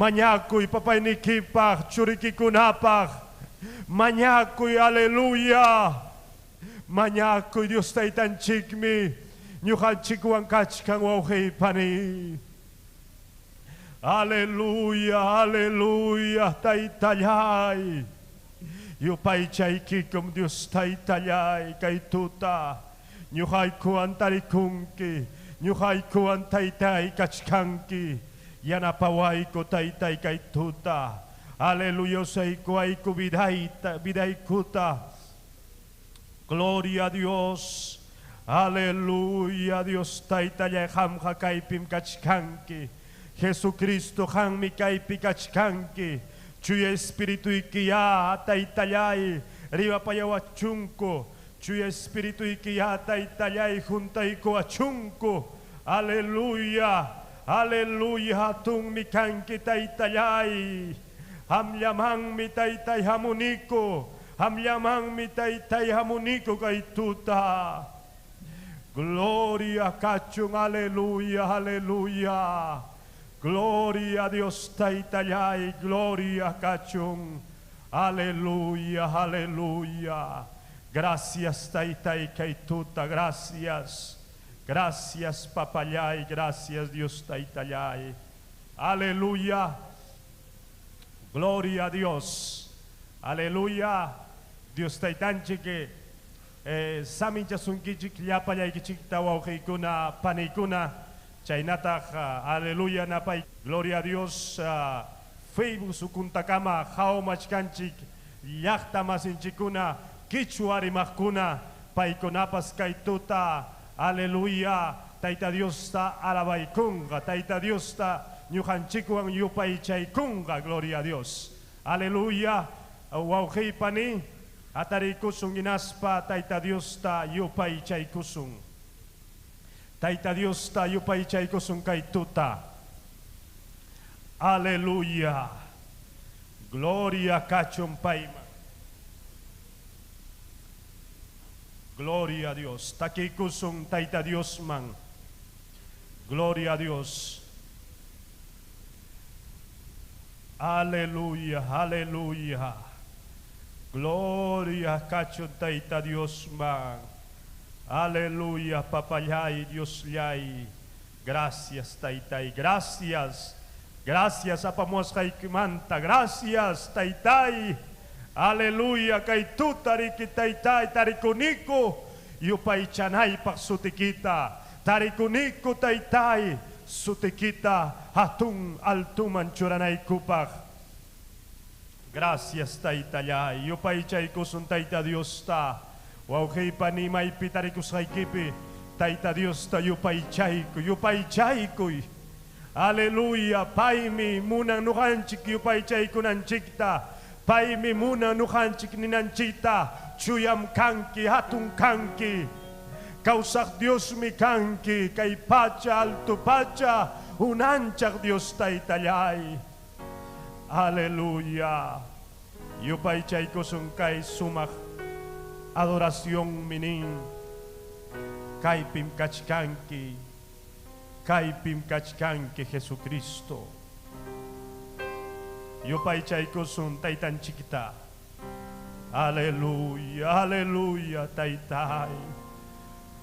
Mañakuy papaynikipaq churikikunapaq. Mañakuy, aleluya. Mañakuy Dios taytanchikmi. Ñuqanchikwan kachkan wawqiypani. Aleluya, aleluya, taytallay. Yupaychaykikum Dios taytallay kay tuta. Ñuqaykuwan tarikunki. Ñuqaykuwan taytay kachkanki. Yanapawayku taytay kay tuta. Aleluya, usaykuayku vidayta, vidaykuta. Gloria a Dios. Aleluya, Dios taytallay qamqa kaypim kachkanki. Jesucristo qammi kaypi kachkanki. Chuya Espirituykiya taytallay rimapayawachunku. Chuya Espirituykiya taytallay juntaykuwachunku. Aleluya, aleluya, hatunmi kanki taytallay. Qamllamanmi taytay hamuniku. Qamllamanmi taytay hamuniku kay tuta. Gloria kachun, aleluya, aleluya. Gloria a Dios taytallay, gloria kachun. Aleluya, aleluya. Gracias taytay kay tuta, gracias. Gracias papallay, gracias Dios taytallay. Aleluya. Gloria a Dios. Aleluya. Dios taytanchik saminchasunkichik llapallaykichikta wawqiykuna paniykuna. Chaynataq, aleluya napay. Gloria a Dios. Facebook sukuntakama qhawmachkanchik llaqta masinchikuna kichwa rimaqkuna paykunapas kay tuta. Aleluya. Tayta Diosta alabaykunqa. Tayta Diosta ñuqanchikwan yupaychaykunqa. Gloria a Dios. Aleluya. Wawqiypani atariykusun hinaspa Tayta Diosta yupaychaykusun. Tayta Diosta yupaychaykusun kay tuta. Aleluya. Gloria kachun payman. Gloria a Dios. Takiykusun Tayta Diosman. Gloria a Dios. Aleluya, aleluya. Gloria kachun Tayta Diosman. Aleluya, papallay, Diosllay. Gracias, Taytay. Gracias. Gracias apamuasqaykimanta. Gracias taytay. Aleluya kay tutariki taytay tarikuniku yupaychanaypaq sutikita. Tarikuniku taytay sutikita hatun altuman churanaykupaq. Gracias taytallay. Yupaychaykusun Tayta Diosta. Wawqiypa nimaypi tarikusqaykipi Tayta Diosta yupaychaykuy, yupaychaykuy. Aleluya, paymi munan nuqanchik yupaychaykunanchikta. Paymi munan nuqanchik ninanchikta. Chuyam kanki, hatun kanki. Kawsaq Diosmi kanki, kay pacha, alto pacha, unanchaq Dios taytallay. Aleluya. Yupaychaykusun kay sumaq adoración minin. Kaypim kachkanki. Kaypim kachkanki Jesucristo. Yupaychaykusun taytanchikta. Aleluya, aleluya, taytay.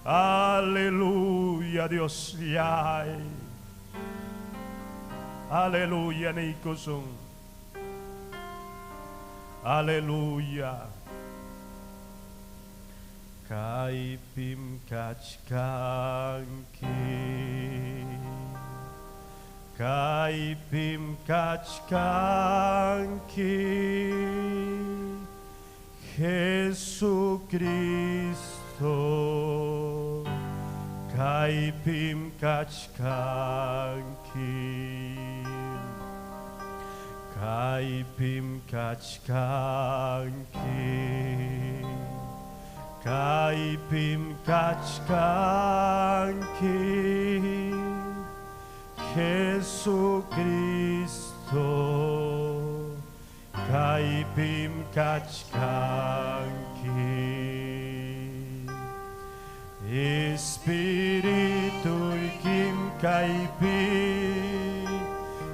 Aleluya, Dios yay. Aleluya, niykusun. Aleluya. Kaypim kachkanki. Kaypim kachkanki. Jesucristo. Kaypim kachkanki. Kaypim kachkanki. Kaypim kachkanki. Jesucristo. Kaypim kachkanki. Espirituykim kaypi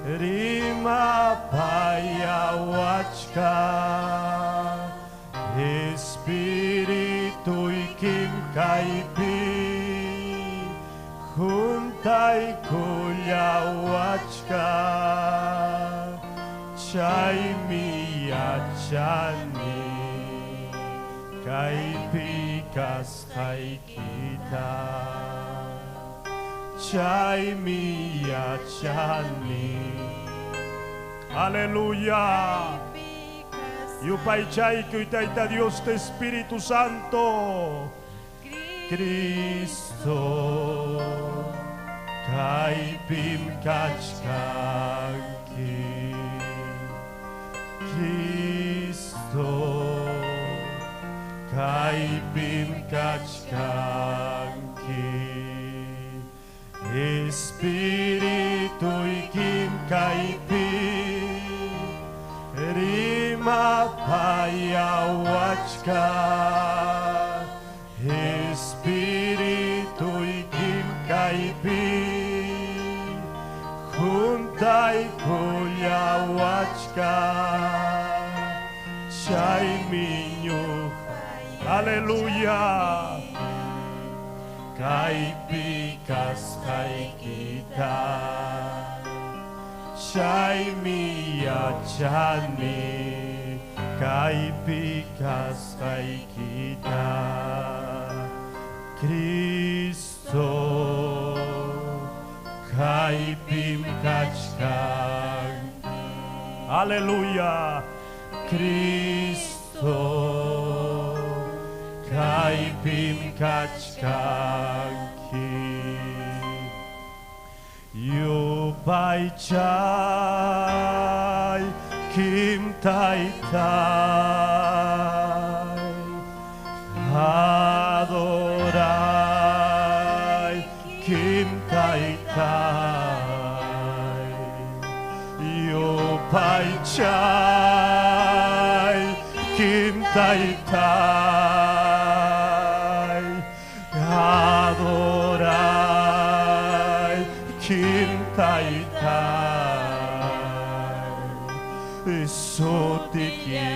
rimapayawachka. Espirituykim kaypi juntaykullawachka. Chaymi yachani kaypi kasqaykita. Chaymi yachani. Aleluya. Yupaychaykuy Tayta Dios te Espíritu Santo. Cristo. Kaypim kachkanki. Cristo. Kaypim kachkanki. Espirituykim kaypi rimapayawachka. Espirituykim kaypi juntaykullawachka. Chaymi ñuqa. Aleluya. Kaypi kasqaykita. Chaymi yachani kaypi kasqaykita. Cristo. Kaypim kachkanki. Aleluya. Cristo. Kaypim kachkanki. Yupaychay kim taytay. Adoray kim taytay. Yupaychay kim taytay. Adoray kim taytay. Sutiki.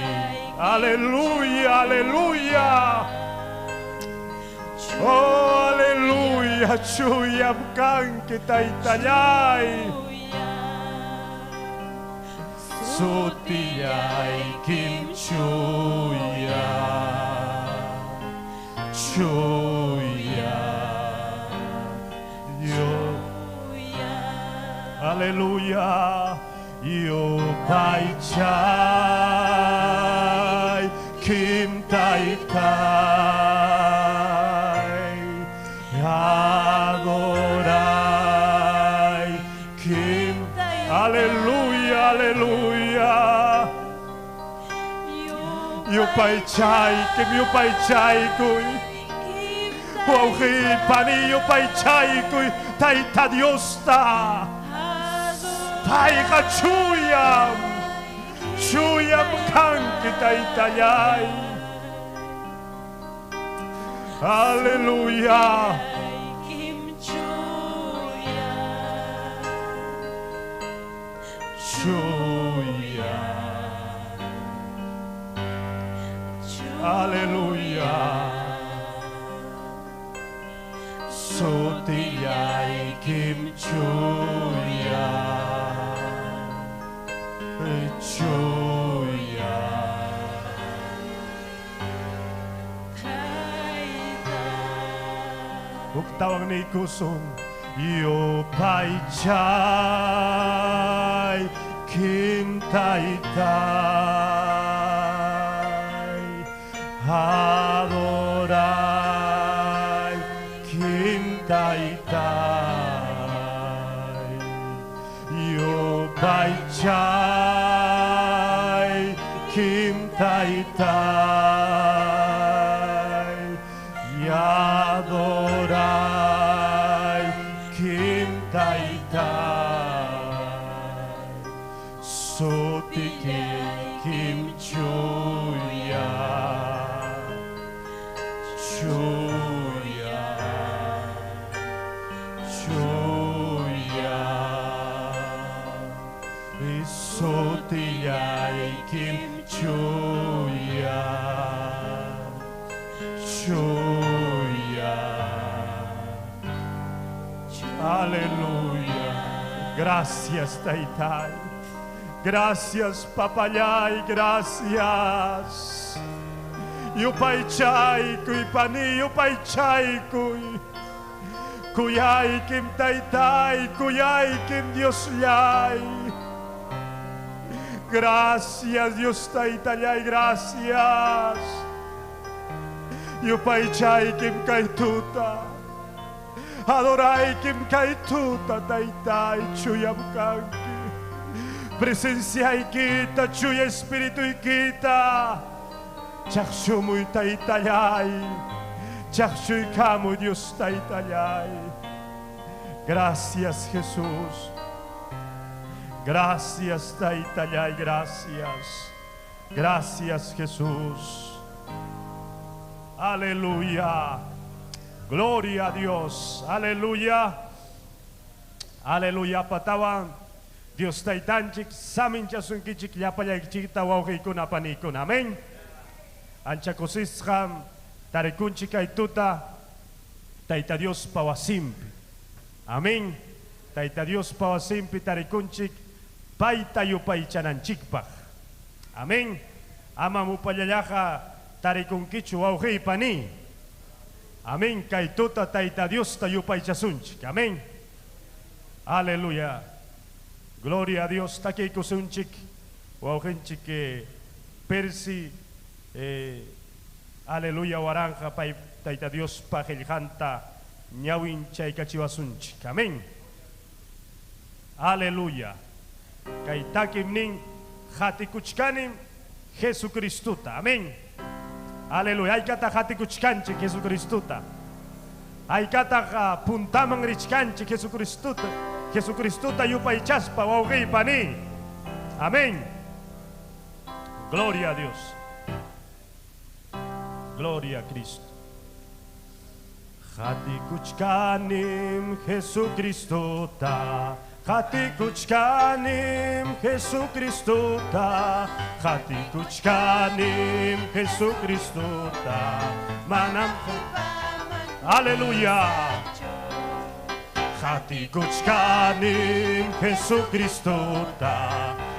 Aleluya, aleluya. Oh, aleluya. Chuyam kanki taytallay. Sutiyaykim chuya, chuya Dios. Aleluya. Yupaychay kim taytay, adoray kim. Aleluya, aleluya. Yupaychaykim, yupaychaykuy. Wawqi pani yupaychaykuy Tayta Diosta. Payqa chuyam, chuyam kanki Taytallay. Aleluya. Chuya. Aleluya. Sutiyaykim chuya, chuya. Huk tawang niykusun yupaychay kim taytay, adoray kim taytay, yupaychay kim taytay, adoray kim taytay, sutikim chuya, chuya, chuya. Sutiyaykim chuya, chuya. Aleluya. Gracias, Taytay. Gracias, Papallay. Gracias. Yupaychaykuy, pani, yupaychaykuy. Kuyaykim, Taytay, kuyaykim, Diosllay. Gracias, Dios Taytallay, gracias. Yupaychaykim kaytuta. Adoraykim kaytuta, Taytay, chuyam kanki. Presenciaykita, chuya espirituyki,ta. Chaqshumuy Taytallay. Chaqshuykamuy Dios Taytallay. Gracias, Jesús. Gracias, Taytallay, gracias. Gracias, Jesús. Aleluya. Gloria a Dios. Aleluya. Aleluya. Patawan. Dios taytanchik, saminchasunkichik, llapallaykichikta wawqiykuna panikuna. Amén. Ancha kusisqam tarikunchik kaytuta Tayta Dios pawasimpi. Amén. Tayta Dios pawasimpi tarikunchik payta yupaychananchikpaq. Amén. Ama mupallallaqa tarikunkichu wawqiy pani. Amén. Kaytuta Tayta Diosta yupaychasunchik. Amén. Aleluya. Gloria a Dios. Takiykusunchik wawqinchik Percy aleluya waranja pay Tayta Dios pa qillqanta ñawin chaykachiwasunchik. Amén. Aleluya. Kay takim nin hatikuchkanim Jesucristuta. Amén. Aleluya. Haykata hatikuchkanchik Jesucristuta. Haykata puntaman richkanchik Jesucristuta. Jesucristuta yupaychaspa wawqiy pani. Amén. Gloria a Dios. Gloria a Cristo. Hatikuchkanim Jesucristuta. Hatikuchkanim Jesucristuta. Hatikuchkanim Jesucristuta. Manam. Aleluya. Hatikuchkanim Jesucristuta.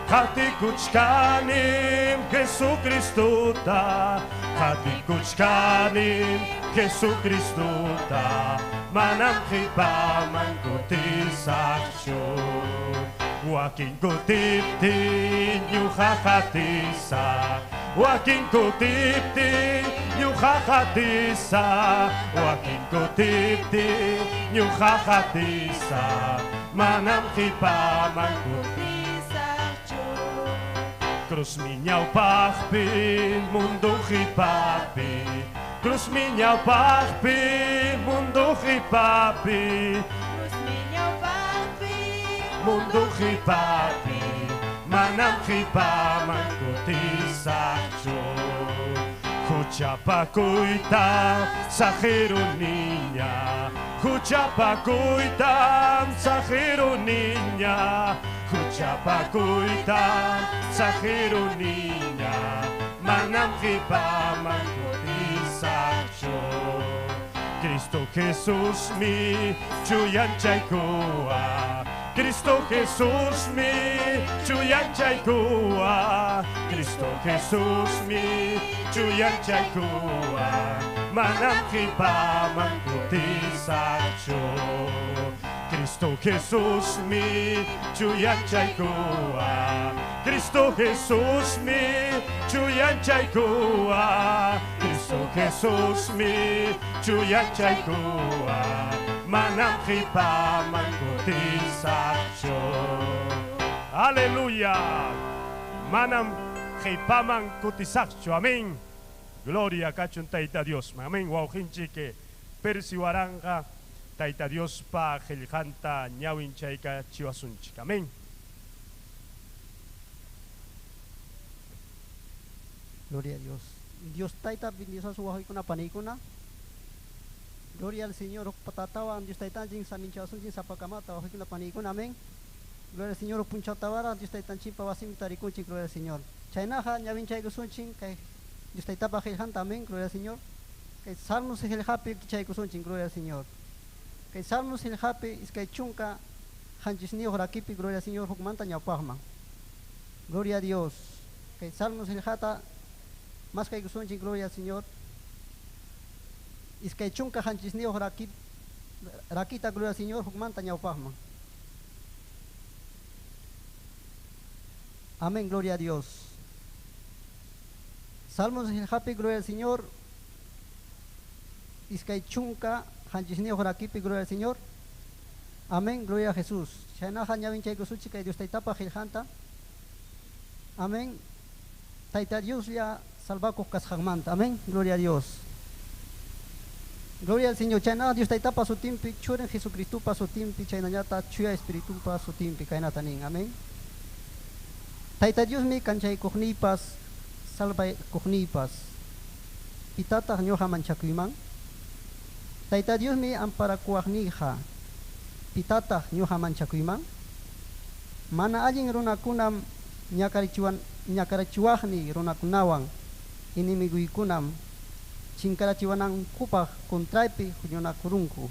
Qatikuchkanim Jesucristota, qatikuchkanim Jesucristota, manam qipaman kutisaqchu. Wakin kutiptin ñuqa qatisaq, wakin kutiptin ñuqa qatisaq, wakin kutiptin ñuqa qatisaq, manam qipaman Kutisaqchu. Cruz mi ñawpaqpi, mundo qipapi, cruz mi ñawpaqpi, mundo qipapi, Cruz mi ñawpaqpi, mundo qipapi, manam qipaman kutisaqchu. Huchapakuyta saqiruniña, huchapakuyta saqiruniña, huchapakuyta saqiruniña, manam qipaman kutisaqchu. Cristo Jesús mi chuyanchaykua, Cristo Jesús mi chuyanchaykua, Cristo Jesús mi chuyanchaykua, manam qipaman kutisaqchu. Cristo Jesús mi chuyanchaykua, Cristo Jesús mi chuyanchaykua, Cristo Jesús mi chuyanchaykua, manam qipaman kutisaqchu. Aleluya. Manam qipaman kutisaqchu. Amén. Gloria kachun Tayta Dios. Amén. Wawqinchik Percy Waranga Tayta Diospa qillqanta ñawinchayka chiwasunchik. Amén. Gloria a Dios. Dios Tayta bendice su wawqikuna panikuna. Gloria al Señor. Patatawan Dios Taytanchin saminchasunchik sapakamata wawqikuna panikuna. Amén. Gloria al Señor. Punchawtawara Dios Taytanchikpa wasinpi tarikunchik. Gloria al Señor. Chaynaqa ñawinchaykusunchik kay Dios Taytapa qillqanta. Amén. Gloria al Señor. Kay Salmos qillqapi kichaykusunchik. Gloria al Señor. Kay Salmos qillqapi 27 rakipi. Gloria al Señor. Hukmanta ñawpaqman. Gloria a Dios. Kay Salmos qillqata maskaykusunchik. Gloria al Señor. 27 rakita. Gloria al Señor. Hukmanta ñawpaqman. Amén, gloria a Dios. Salmos qillqapi, gloria al Señor. 27 rakipi, gloria al Señor. Amén, gloria a Jesús. Chaynaqa ñawinchaykusunchik kay Dios Taytapa qillqanta. Amén. Tayta Dioslla salvakuq kasqanmanta. Amén, gloria a Dios. Gloria al Señor. Chaynaqa Dios Taytapa sutinpi, Churin Jesucristopa sutinpi, chaynañata Chuya Espiritupa sutinpi kaynata nin. Amén. Tayta Diosmi kanchaykuqniypas, salvaykuqniypas. Pitataq ñuqa manchakuyman? Tayta Diosmi amparakuwaqniyqa. Pitataq ñuqa manchakuyman? Mana allin runakunam ñakarichiwaqniy runakunawan enemiguykunam chinkarachiwanankupaq contraypi huñunakurunku.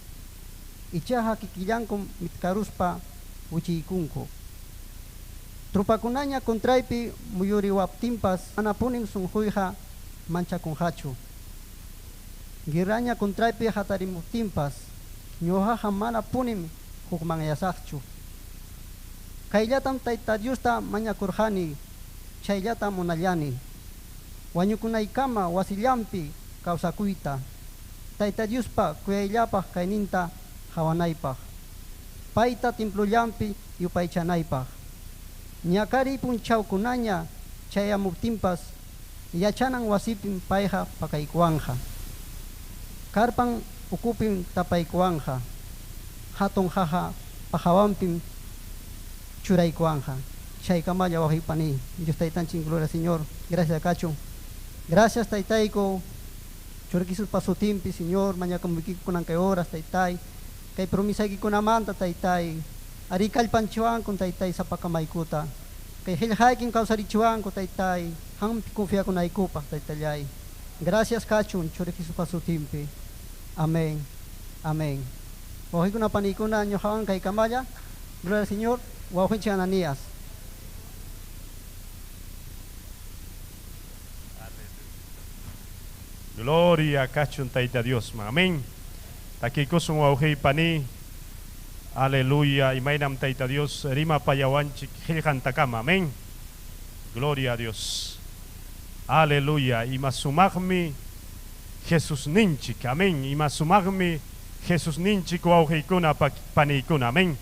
Ichaqa kikillankum mitkaruspa wichiykunku. Tropakunaña contraypi muyuriwaptinpas manapunim sunquyqa manchakunqachu. Guerraña contraypi hatarimuptinpas ñuqaqa manapunim hukmanyasaqchu. Kayllatam Tayta Diosta mañakurqani, chayllatam munallani. Wañukunaykama wasillanpi kawsakuyta. Tayta Diospa kuyayllapaq kayninta qawanaypaq. Payta templollanpi yupaychanaypaq. Ñakariy punchawkunaña chayamuptinpas yachanan wasipim payqa pakaykuwanqa. Karpan ukupim tapaykuwanqa. Hatun qaqa pajawanpim churaykuwanqa. Chaykamalla wawqipani. Dios Taytanchik, gloria al Señor. Gracias kachun. Gracias Taytayku. Churikisuspa sutinpi, Señor, mañakamuykiku kunan kay horas, Taytay. Kay promisaykikunamanta, Taytay. Ari kallpanchiwanku, Taytay, sapakamaykuta. Kay qillqaykin kawsarichiwanku, Taytay. Qampi confiakunaykupaq, Taytallay. Gracias kachun, Churikisuspa sutinpi. Amén. Amén. Wawqikuna panikuna ñuqawan kaykamalla. Gloria al Señor. Wawqinchik Ananías. Gloria kachun Tayta Diosman. Amén. Takikusun wawqiy pani. Aleluya. Imaynam Tayta Dios rimapayawanchik qillqantakama. Amén. Gloria a Dios. Aleluya. Ima sumaqmi Jesus ninchik. Amén. Ima sumaqmi Jesus ninchik wawqiykuna paniykuna. Amén.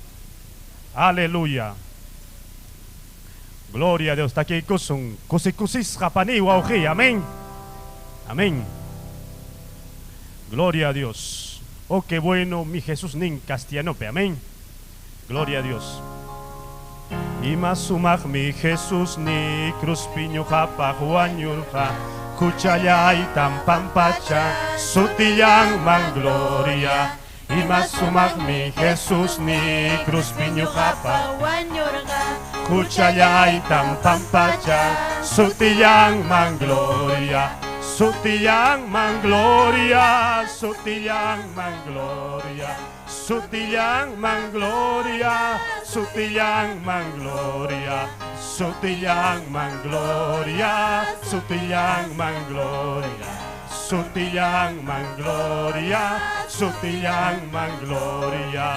Aleluya. Gloria a Dios. Takikusun kusikusisqa pani wawqiy. Amén. Amén. Gloria a Dios. Oh, qué bueno mi Jesús nin castellanope. Amén. Gloria a Dios. Ima sumaqmi Jesus ni cruzpi ñuqapaq wañurqa huchallaytam pampacha sutillanman gloria. Ima sumaqmi Jesus ni cruzpi ñuqapaq wañurqa huchallaytam pampacha sutillanman gloria. Sutillanman gloria, sutillanman gloria, sutillanman gloria, sutillanman gloria, sutillanman gloria, sutillanman gloria, sutillanman gloria, sutillanman gloria.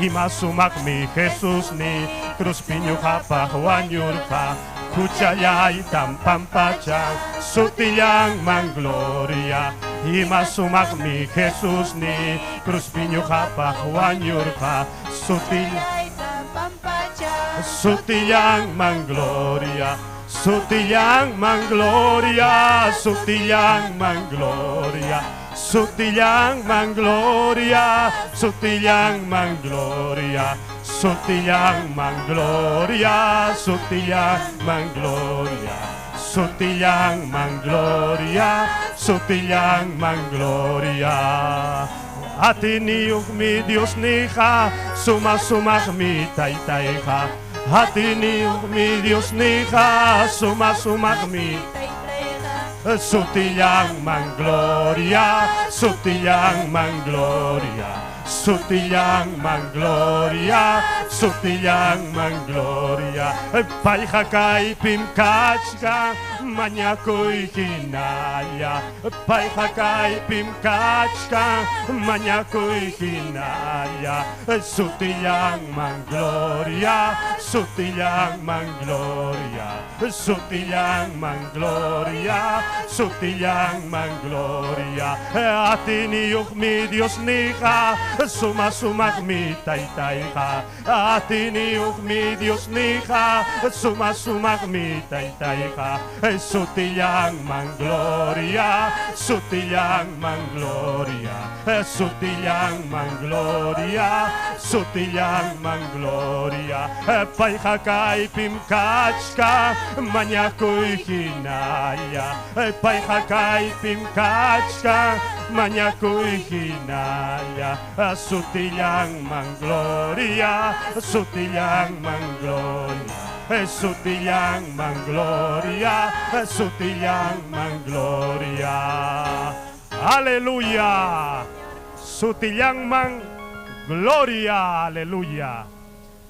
Ima sumaqmi Jesus ni cruzpi ñuqapaq wañurqa huchallaytam pampacha sutillanman gloria. Ima sumaqmi Jesus ni cruzpi ñuqapaq wañurqa sutillanman gloria, sutillanman gloria, sutillanman gloria, sutillanman gloria, sutillanman gloria, sutillanman gloria, sutillanman gloria, sutillanman gloria, sutillanman gloria. Atiniyuqmi Dios nija, suma sumaqmi taytayqa. Atiniyuqmi Dios nija, suma sumaqmi sutillanman gloria, sutillanman gloria, sutillanman gloria, sutillanman gloria. Payqa kaypim kachkan mañakuy hinalla. Payqa kaypim kachkan mañakuy hinalla. Sutillanman gloria, sutillanman gloria, sutillanman gloria, sutillanman gloria. Atiniyuqmi Dios nija, suma sumaqmi taytayqa. Atiniyuqmi Dios nija, suma sumaqmi taytayqa. Sutillanman gloria, sutillanman gloria, sutillanman gloria, sutillanman gloria. Payqa kaypim kachkan mañakuy hinalla. Payqa kaypim kachkan mañakuy hinalla. Sutillanman gloria, sutillanman gloria, sutillanman gloria, sutillanman gloria. Aleluya. Sutillanman gloria, aleluya.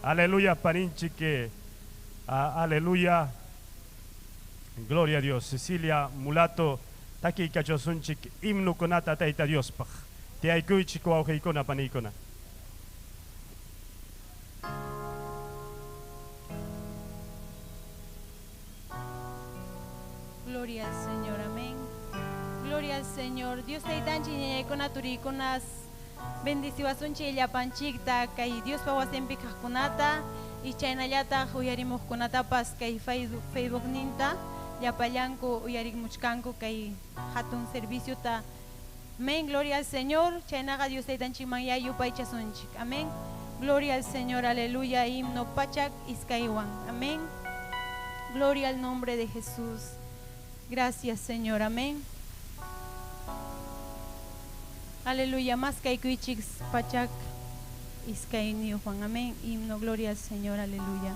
Aleluya, paninchique. Aleluya. Gloria a Dios. Cecilia Mulato, taki kachosunchik himno kunata tayta Diospaq. Tiaykuychik wawqiykuna paniykuna. Gloria al Señor, amén. Gloria al Señor. Dios taytanchik ñañaykuna turiykunas bendiciwasunchik llapanchikta kay Diospa wasinpi kaqkunata y chaynallataq uyarimuqkunatapas kay Facebook ninta llapallanku uyarimuchkanku kay hatun serviciota. Amén, gloria al Señor. Chaynaqa Dios taytanchikman ya yupaychasunchik. Amén. Gloria al Señor, aleluya. Himno pachak iskaywan. Amén. Gloria al nombre de Jesús. Gracias, Señor. Amén. Aleluya. Más kaykuichik pachak iskayniuwan. Amén. Himno, gloria al Señor. Aleluya.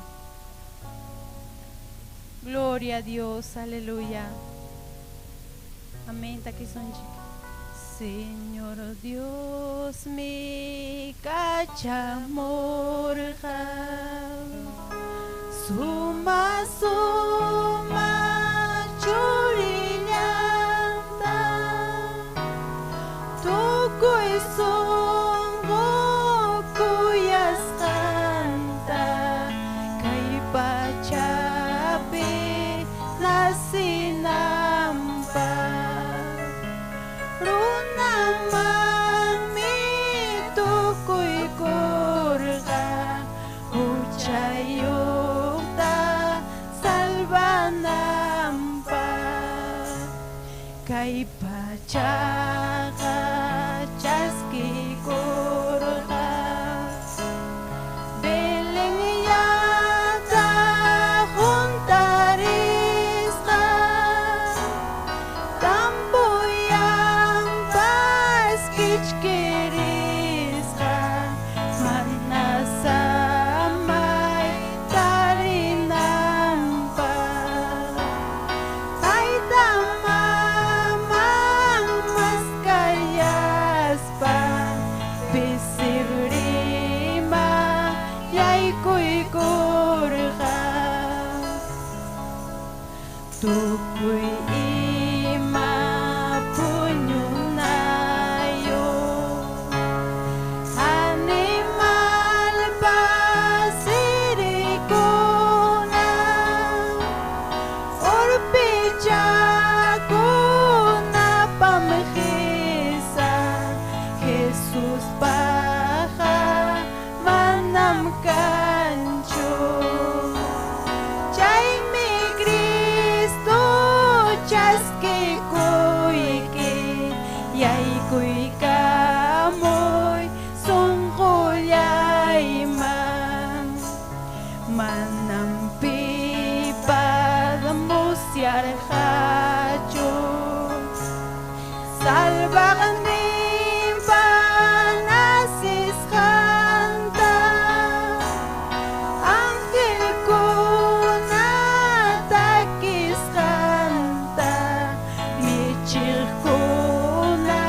Gloria a Dios. Aleluya. Amén. Takisonchik. Señor Dios mi kachamurqa suma suma churillanta Kay pachaqa chaskikurqa Belén llaqta huntarisqa Tampuyanpas kichkirisqa mana samay tarinanpaq. Tayta maman maskayaspa pisibrima yaykuykurqa. Tukuy ima puñunayo animalpa sirikuna urpichakunapam qisa Jesuspaqqa manam kanchu. Chaymi Cristo chaskikuyki yaykuykamuy sunqullayman. Manam pipas musyarqachu Salvaqninpa nacesqanta angelkuna takisqanta michiqkuna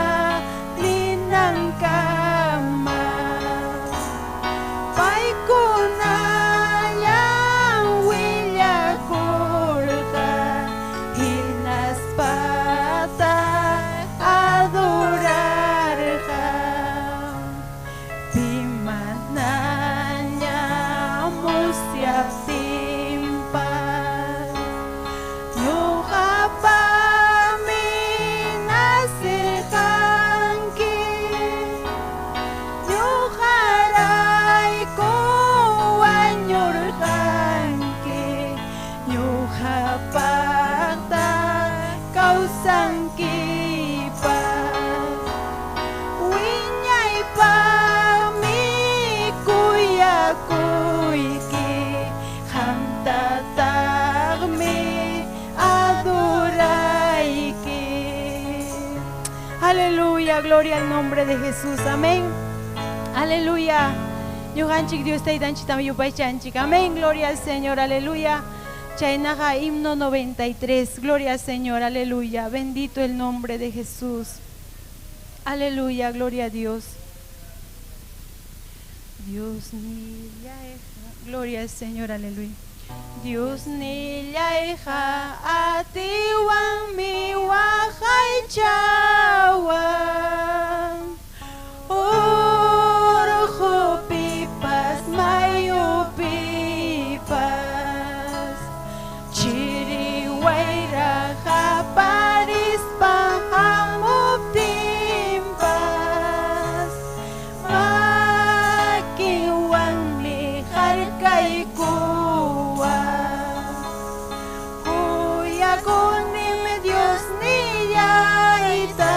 ninankama. Paykunallam willakurqa hinaspata adorarqa. Pi manaña musyaptinpas ñuqapaqmi nacerqanki ñuqarayku wañurqanki ñuqapaqtaq kawsankipas. Wiñaypaqmi kuyakuyki qamtataqmi adorayki. Aleluya, gloria al nombre de Jesús. Amén. Aleluya. Ñuqanchik Dios taytanchiktam yupaychanchik. Amén. Gloria al Señor. Aleluya. Chaynaqa himno 93. Gloria al Señor. Aleluya. Bendito el nombre de Jesús. Aleluya. Gloria a Dios. Dios nillayqa. Gloria al Señor. Aleluya. Dios nillayqa atiwanmi waqaychawan. Urqupipas mayupipas chiri wayra qaparispa hamuptinpas makinwanmi harkaykuwan. Kuyakunim Dios nillayta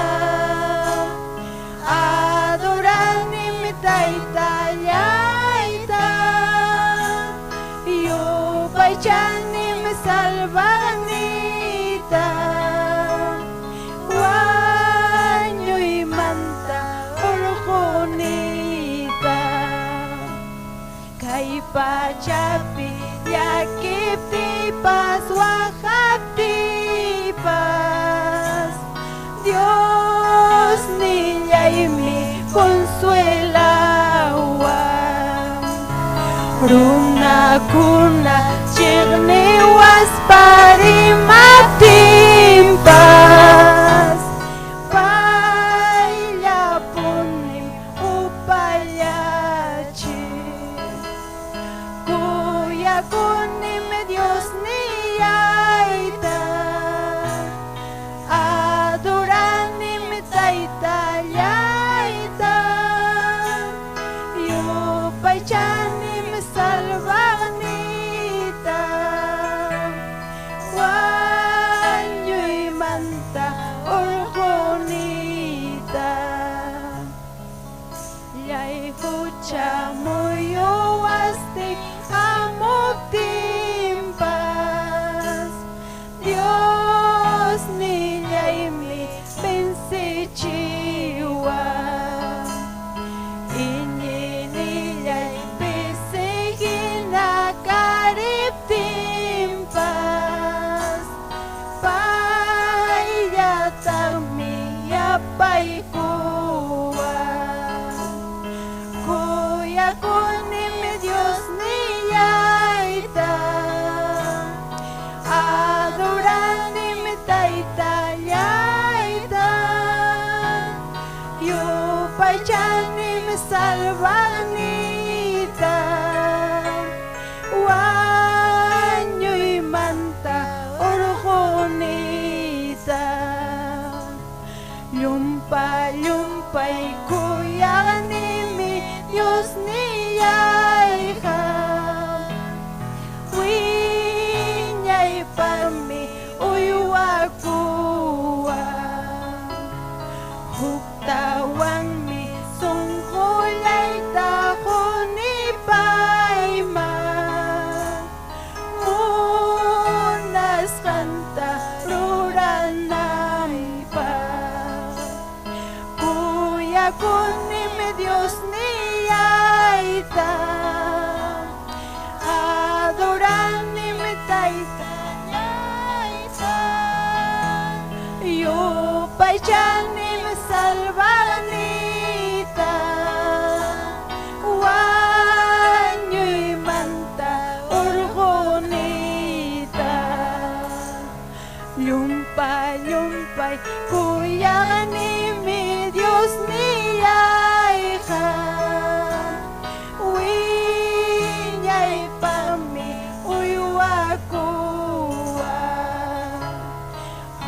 adoranim taytallayta yupaychanim salvaqniyta wañuymanta hurquniyta. Kay pachapi llakiptipas waqaptipas Dios nillaymi consuelawan. Runakuna chiqniwaspa rimaptinpas payllapunim upallachin. Kuyakunim Dios nillayta adoranim taytallayta yupaychanim salvaqniyta. Salvaqniyta, wañuymanta urquniyta. Llumpa llumpay kuyaqnimi Diosnillayqa, wiñaypaqmi uywakuwan. Huktawanmi sunqullayta quni payman, munasqanta ruranaypaq. Kuyakunim Diosnillayta, adoranim Taytallayta, yupaychanim Salvaqniyta, wañuymanta urquniyta. Llumpa llumpay kuyaqnimi Diosnillayqa, wiñaypaqmi uywakuwan.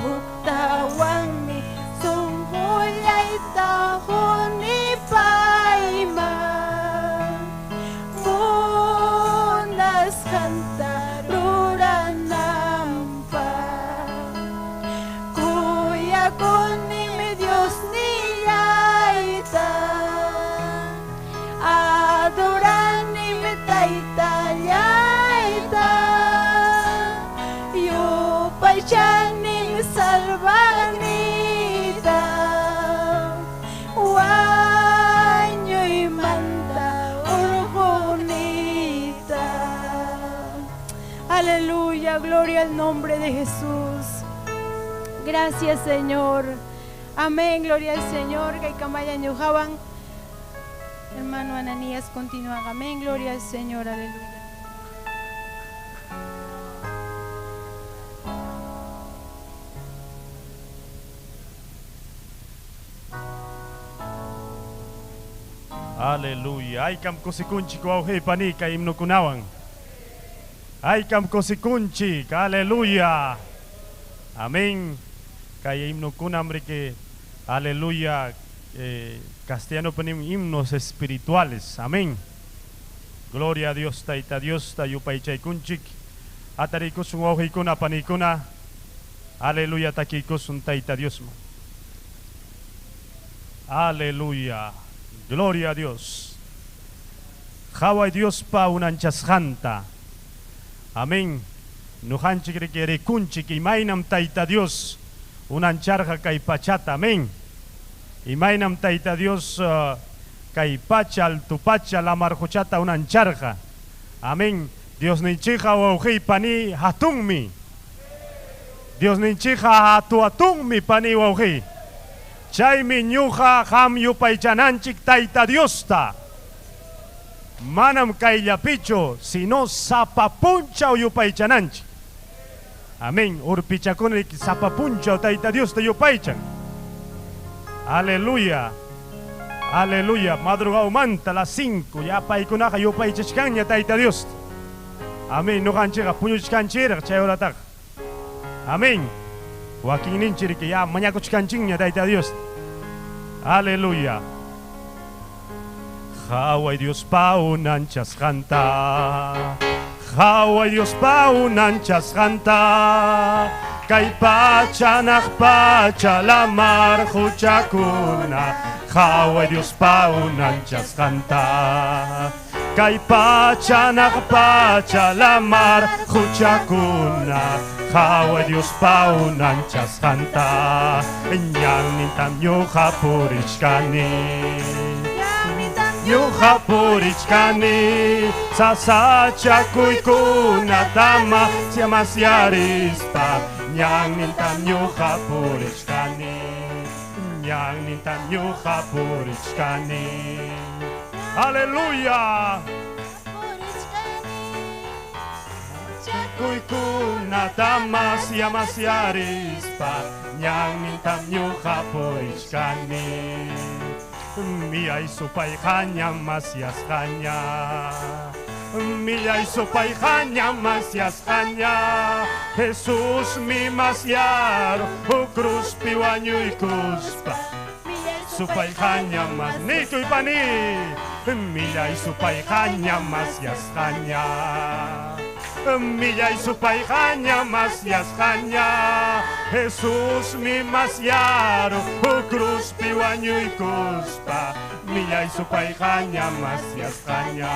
Huktawanmi sunqullayta quni payman, munasqanta rurananpaq. Kuyakunim Diosnillayta, adoranim Taytallayta, yupaychanim Salvaqniyta, wañuymanta urquniyta. Aleluya, gloria al nombre de Jesús. Gracias, Señor. Amén, gloria al Señor. Kaykamalla ñuqawan. Hermano Ananías continúa. Amén, gloria al Señor. Aleluya. Aleluya. Aykam kusikunchik wawqi panika himnukunawan. Aykam kusikunchik. Aleluya. Amén. Kay himnukuna que aleluya. Castellano ponen himnos espirituales. Amén. Gloria a Dios, Tayta Dios, tayupaychaykunchik. Atarikusun wawqikuna panikuna. Aleluya, takikusun Tayta Dios. Aleluya. Gloria a Dios. Qhaway Dios pa unanchasqanta. Amén. Nuqanchik rikunchik imaynam Tayta Dios unancharqa kay pachata. Amén. Imaynam Tayta Dios kay pacha, alto pacha, lamar quchata unancharqa. Amén. Dios ninchikqa wawqiy pani hatunmi. Dios ninchikqa hatu hatunmi pani wawqiy. Chaymi ñuqa qam yupaychananchik Tayta Diosta. Manam kayllapichu, sino sapa punchaw yupaychananchik. Amén. Urpichakuna sapa punchaw Tayta Diosta yupaychan. Aleluya. Aleluya. Madrugawmanta las 5 ya paykunaqa yupaychachkanña Tayta Diosta. Amén. Ñuqanchikqa puñuchkanchiraq chay horataqa. Amén. Wakinninchik ya mañakuchkanchikña Tayta Dios. Aleluya. Qhaway Dios pa unanchasqanta. Qhaway Dios pa unanchasqanta. Kay pacha hanaq pacha lamar quchakuna. Qhaway Dios pa unanchasqanta. Kay pacha hanaq pacha lamar quchakuna. Qhaway Dios pa unanchasqanta. Ñannintam ñuqa purichkani. Ñuqa purichkani. Sasachakuykunatama siamasyarispa. Ñannintam ñuqa purichkani. Ñannintam ñuqa purichkani. Aleluya. Kuykunatama siamasyarispa. Ñannintam ñuqa purichkani. Millay supayqaña masyasqaña. Millay supayqaña masyasqaña. Jesús mi masyaro cruzpi wañuykuspa. Supayqaña mas nikuy pani. Millay supayqaña masyasqaña. Millay supayqaña masyasqaña. Jesús mi masyaro cruzpi wañuykuspa. Millay supayqaña masyasqaña.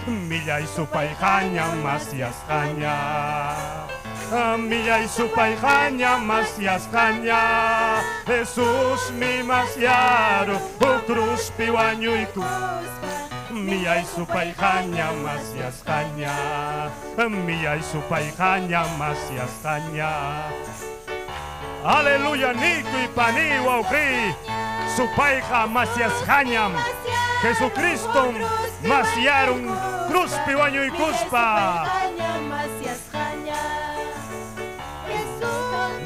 Millay supayqaña masyasqaña. Millay supayqaña masyasqaña. Jesús mi masyaro cruzpi wañuykuspa. Millay supayqaña masyasqaña. Millay supayqaña masyasqaña. Aleluya, nikuy pani wawqi. Supayqa masyasqañam. Jesucristo masyarun cruzpi wañuykuspa.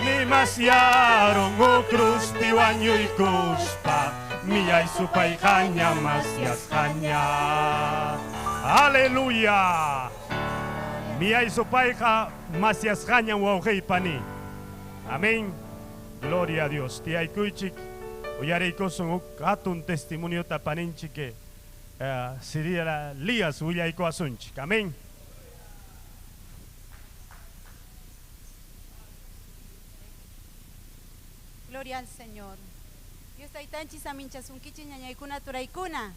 Mi masyaron cruzpi wañuykuspa. Millay supayqaña masyasqaña. Aleluya. Millay supayqa masyasqaña wawqi pani. Amén. Gloria a Dios. Tiaykuychik uyariykusun huk hatun testimoniota paninchik Siriela Lías willaykuwasunchik. Amén. Gloria al Señor. Dios taytanchis aminchasunkichik ñañaykuna turaykuna.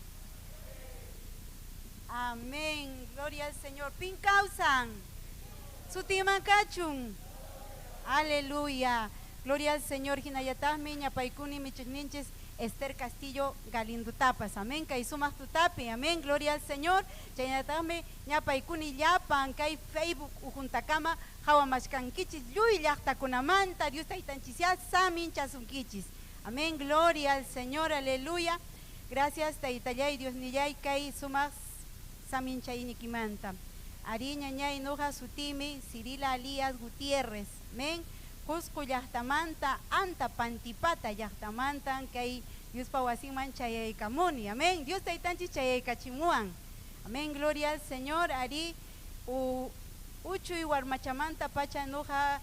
Amén. Gloria al Señor. Pin kawsan. Sutiman kachun. Aleluya. Gloria al Señor. Hinayataqmi ñapaykuni michiqninchis Esther Castillo Galindo Tapas. Amén. Kay sumaq tutapi. Amén. Gloria al Señor. Chaynataqmi ñapaykuni llapan kay Facebook ujuntakama hawamashkankichis lluy llaqtakunamanta Dios taytanchisya saminchasunkichis. Amén. Gloria al Señor. Aleluya. Gracias taytallay Dios nillay kay sumaq saminchaynikimanta. Ari ñañay noja sutimi Cirila Alías Gutiérrez. Amén. Cusco llaqtamanta anta pantipata llaqtamanta kay Diospa wasinman chayaykamuni. Amén. Dios taytanchis chayaykachimuwan. Amén. Gloria al Señor. Ari uchuy warmachamanta pacha noja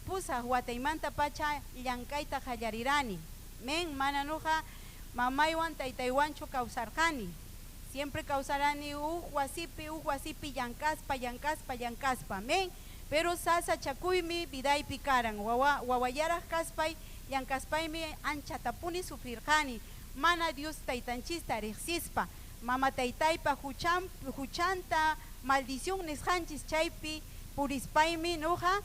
pusaq wataymanta pacha llank'ayta qallarirani. Amén. Mana noja mamaywan taytaywanchu kawsarqani. Siempre kawsarani huk wasipi llank'aspa llank'aspa llank'aspa. Amén. Pero sasa chakuymi vidaypi karan. Wawayaraq kaspay llank'aspaymi anchatapuni sufrirqani. Mana Dios taytanchista riqsispa. Mama taytaypa huchanta maldición nisqanchis chaypi purispaymi nuqa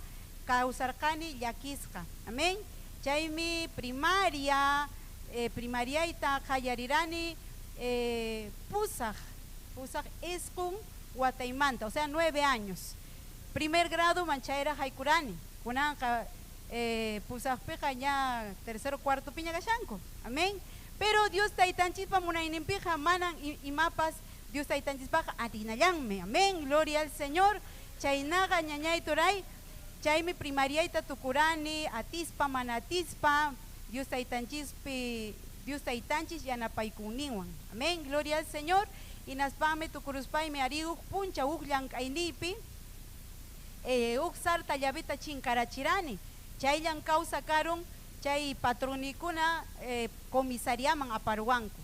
kawsarqani llakisqa. Amén. Chaymi primaria, primariayta qallarirani pusaq isqun wataymanta, o sea 9 años. Primer grado manchayra haykurani. Kunanqa pusaqpiqa ña tercero cuarto piña kashanku. Amén. Pero Dios taytanchispa munayninpiqa manan imapas Dios taytanchispaqa atinallanmi. Amén. Gloria al Señor. Chaynaqa ñañay turay. Chaymi primariayta tukurani atispa manatispa Dios taytanchispi Dios taytanchis yanapaykuninwan. Amén. Gloria al Señor. Hinaspami tukuruspaymi ari huk puncha huk llank'aynipi huk sarta llavita chinkarachirani. Chayllan kawsakarun chay patronikuna comisariaman aparwanku.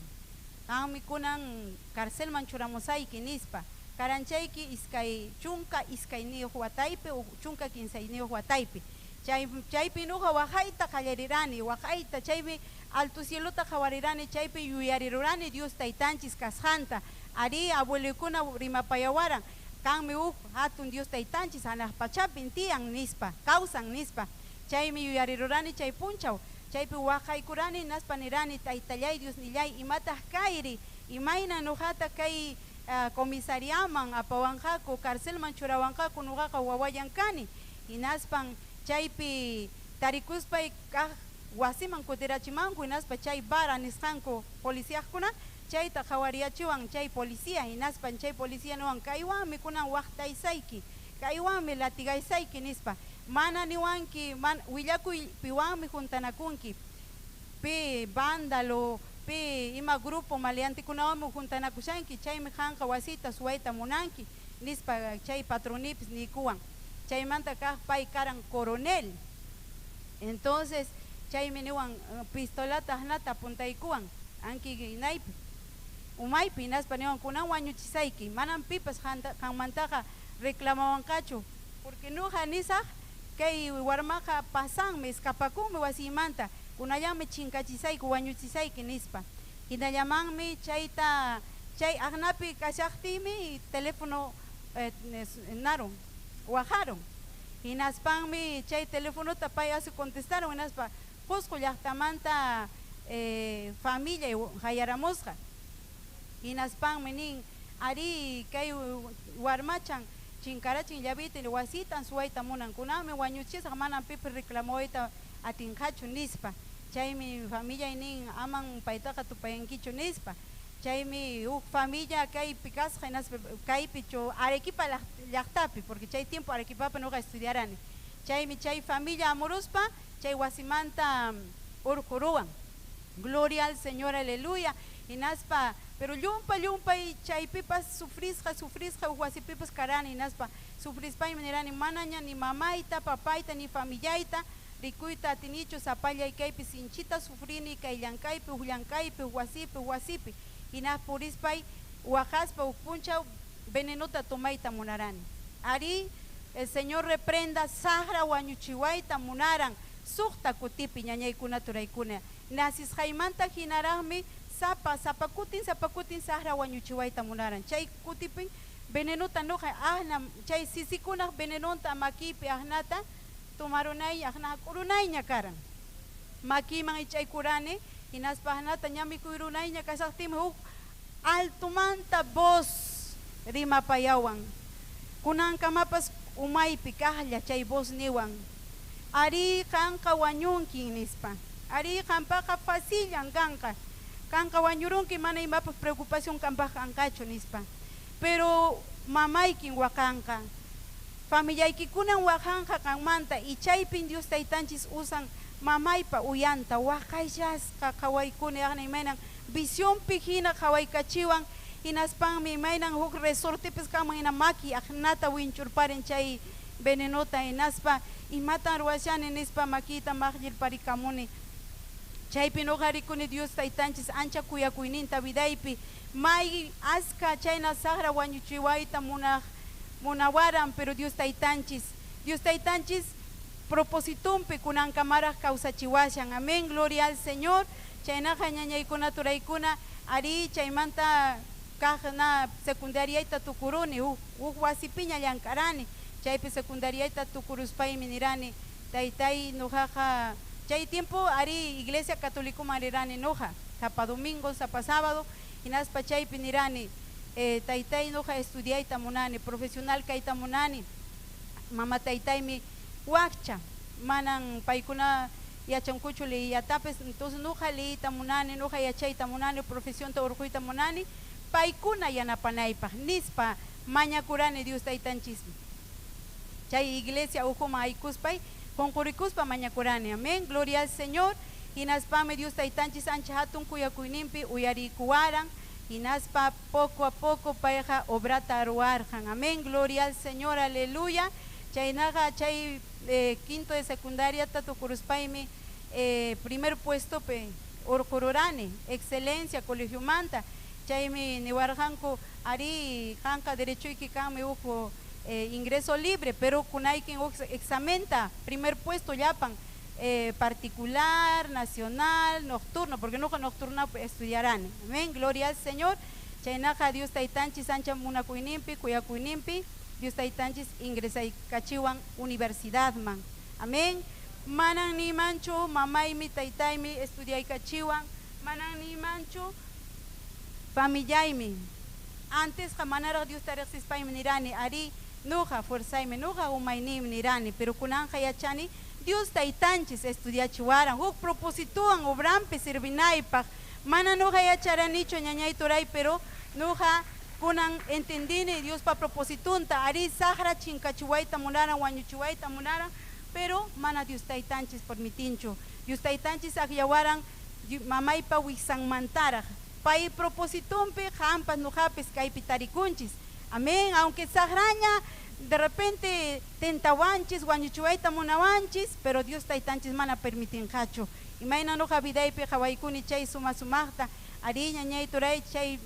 Qanmi kunan carcelman churamusayki nispa. Karanchayki iskay chunka iskayniyuq wataypi chunka kinsayniyuq wataypi. Chaypi nuqa waqayta qallarirani, waqayta chaymi alto cielota qhawarirani, chaypi yuyarirurani Dios taytanchis kasqanta. Ari abuelokuna rimapayawaran. Kanmi huk hatun Dios taytanchis hanaq pachapin tiyan nispa, kawsan nispa. Chaymi yuyarirurani chay punchaw, chaypi waqaykurani naspa nirani taytallay Dios nillay imataq kayri, imayna nuqata kay comisariaman apawanqaku, carcelman churawanqaku nuqaqa wawayan kani. Hinaspan chaypi tarikuspay kaq wasiman kutirachimanku hinaspa chay vara nisqanku policíaqkuna chayta qhawariyachiwan chay policía hinaspan chay policía niwan kaywanmi kunan waqtaysayki, kaywanmi latigaysayki nispa. Mana niwanki, willakuy piwanmi juntanakunki, pi vándalo, Pi ima grupo maleantikunawanmi juntanakushanki, chaymi qanqa wasita suwayta munanki, nispa chay patronipis nikuwan. Chaymanta kaq pay karan coronel. Entonces chaymi niwan pistolata aknata apuntaykuwan anki naypi umaypi, hinaspa niwan kunan wañuchisayki, manam pipas qanmantaqa reclamawanqachu, porque nuqa nisaq kay warmaqa pasanmi, escapakunmi wasiymanta, kunallanmi chinkachisayki, wañuchisayki nispa. Hinallamanmi chayta chay aknapi kashaqtiymi teléfono narun, waqarun. Hinaspanmi chay telefonota pay asi contestaron, hinaspa Qusqu llaqtamanta familia hayaramusqa. Hinaspanmi nin, arí kay warmachan chinkarachin llavita wasitan suwayta munan, kunanmi wañuchisaq, manam pipas reclamawayta atinqachu nispa. Chaymi familia nin, aman paytaqa tupayankichu nispa. Chaymi huk familia kaypi kasqa, hinaspa kaypi chu Arequipa llaqtapi, porque chay tiempo Arequipapi nuqa estudiarani. Chaymi chay familia amuruspa chay wasimanta urquruwan. Gloria al Señor, aleluya. Hinaspa, pero llumpa llumpay chaypipas sufrisqa, sufrisqa huk wasipipas karani, hinaspa sufrispaymi nirani manaña ni mamayta, papayta, ni familiayta rikuyta atinichu, sapallay kaypi sinchita sufrini kay llankaypi, huk llankaypi, huk wasipi, huk wasipi. Hinaspa purispay waqaspa huk punchaw venenota tomayta munarani. Arí, el Señor reprenda saqra wañuchiwayta munaran suqta kutipi ñañaykuna turaykuna. Nasisqaymanta hinaraqmi sapa sapakutin sapakutin saqra wañuchiwayta munaran. Chay kutipin venenota nuqa ahna chay sisikunaq venenonta makipi aknata tomarunay akna k'urunayña karan. Makiman ichaykurani hinaspa aknata ña mikuyrunayña kashaqtinmi huk altumanta voz rimapayawan. Kunankamapas umaypi kaqlla chay voz niwan. Arí qanqa wañunkin nispa. Arí qampaqa facillan kanqa. Kanqa wañurunki mana imapas preocupación kanpaq kanqachu nispa. Pero mamaykin waqanqa. Familiaykikunan waqanqa qanmanta y chaypin Dios taytanchis usan mamaypa uyanta waqayllasqa qhawaykuni aqna imaynan visionpi hina qhawaykachiwan, hinaspanmi imaynan huk resortipis kanman hina maki aqnata winchurparin chay venenota, hinaspa imatan ruwashani nispa makiyta maqllirparikamuni. Chaypi nuqa rikuni Dios taytanchis ancha kuyakuyninta vidaypi may aska chayna saqra wañuchiwayta munaq munawaran, pero Dios taytanchis propositumpi kunankamaraq kawsachiwashan. Amén, gloria al Señor. Chaynaqa ñañaykuna turaykuna arí chaymanta kaqna secundariayta tukuruni, huk wasipiña llank'arani. Chaypi secundariayta tukuruspaymi nirani, taytay nuqaqa chay tiempo arí iglesia católica rirani nuqa, sapa domingo, sapa sábado, hinaspa chaypi nirani, taytay nuqa estudiayta munani, profesional kayta munani. Mama taytaymi wakcha, manan paykuna yachankuchu liyatapis, entonces nuqa liyta munani, nuqa yachayta munani, profesionta urquyta munani, paykuna yanapanaypaq nispa mañakurani Dios taytanchismi. Chay iglesia ukhuman aykuspay qunqurikuspa mañakurani. Amén, gloria al Señor. Hinaspami Dios taytanchis ancha hatun kuyakuyninpi uyarikuwaran, hinaspa poco a poco payqa obrata ruwarqan. Amén, gloria al Señor, aleluya. Chaynaqa chay quinto de secundaria tatukuruspaymi primer puesto pe urqururani, excelencia colegio manta. Chaymi niwarqanku arí qanqa derechoyki kanmi huk ingreso libre, pero kunaykin huk examenta primer puesto llapan particular, nacional, nocturno, porque nuqa nocturna estudiarani. Amén, gloria al Señor. Chaynaqa Dios taytanchis ancha munakuyninpi, kuyakuyninpi, Dios taytanchis ingresaykachiwan universidadman. Amén. Manan nimanchu mamaymi taytaymi estudiaykachiwan, manan nimanchu familiaymi. Antes manaraq Dios riqsispaymi nirani, arí nuqa fuerzaymi, nuqa umaynimi nirani, pero kunanqa yachani Dios taytanchis estudiachiwaran, huk proposituwan obrampi servinaypaq. Mana nuqa yacharanichu ñañay turay, pero nuqa kunan entendini Diospa propositunta, arí saqra chinkachiwayta munaran, wañuchiwayta munaran, pero mana Dios taytanchis permitinchu. Dios taytanchis akllawaran Mamaypa wiksanmantaraq. Pay propositumpi qampas ñuqapis kaypi tarikunchis. Amén. Aunque saqraña de repente tentawanchis, wañuchiwayta munawanchis, pero Dios taytanchis mana permitinqachu. Imayna ñuqa vidaypi qawaykuni chay suma sumaqta, ari ñañay turay chay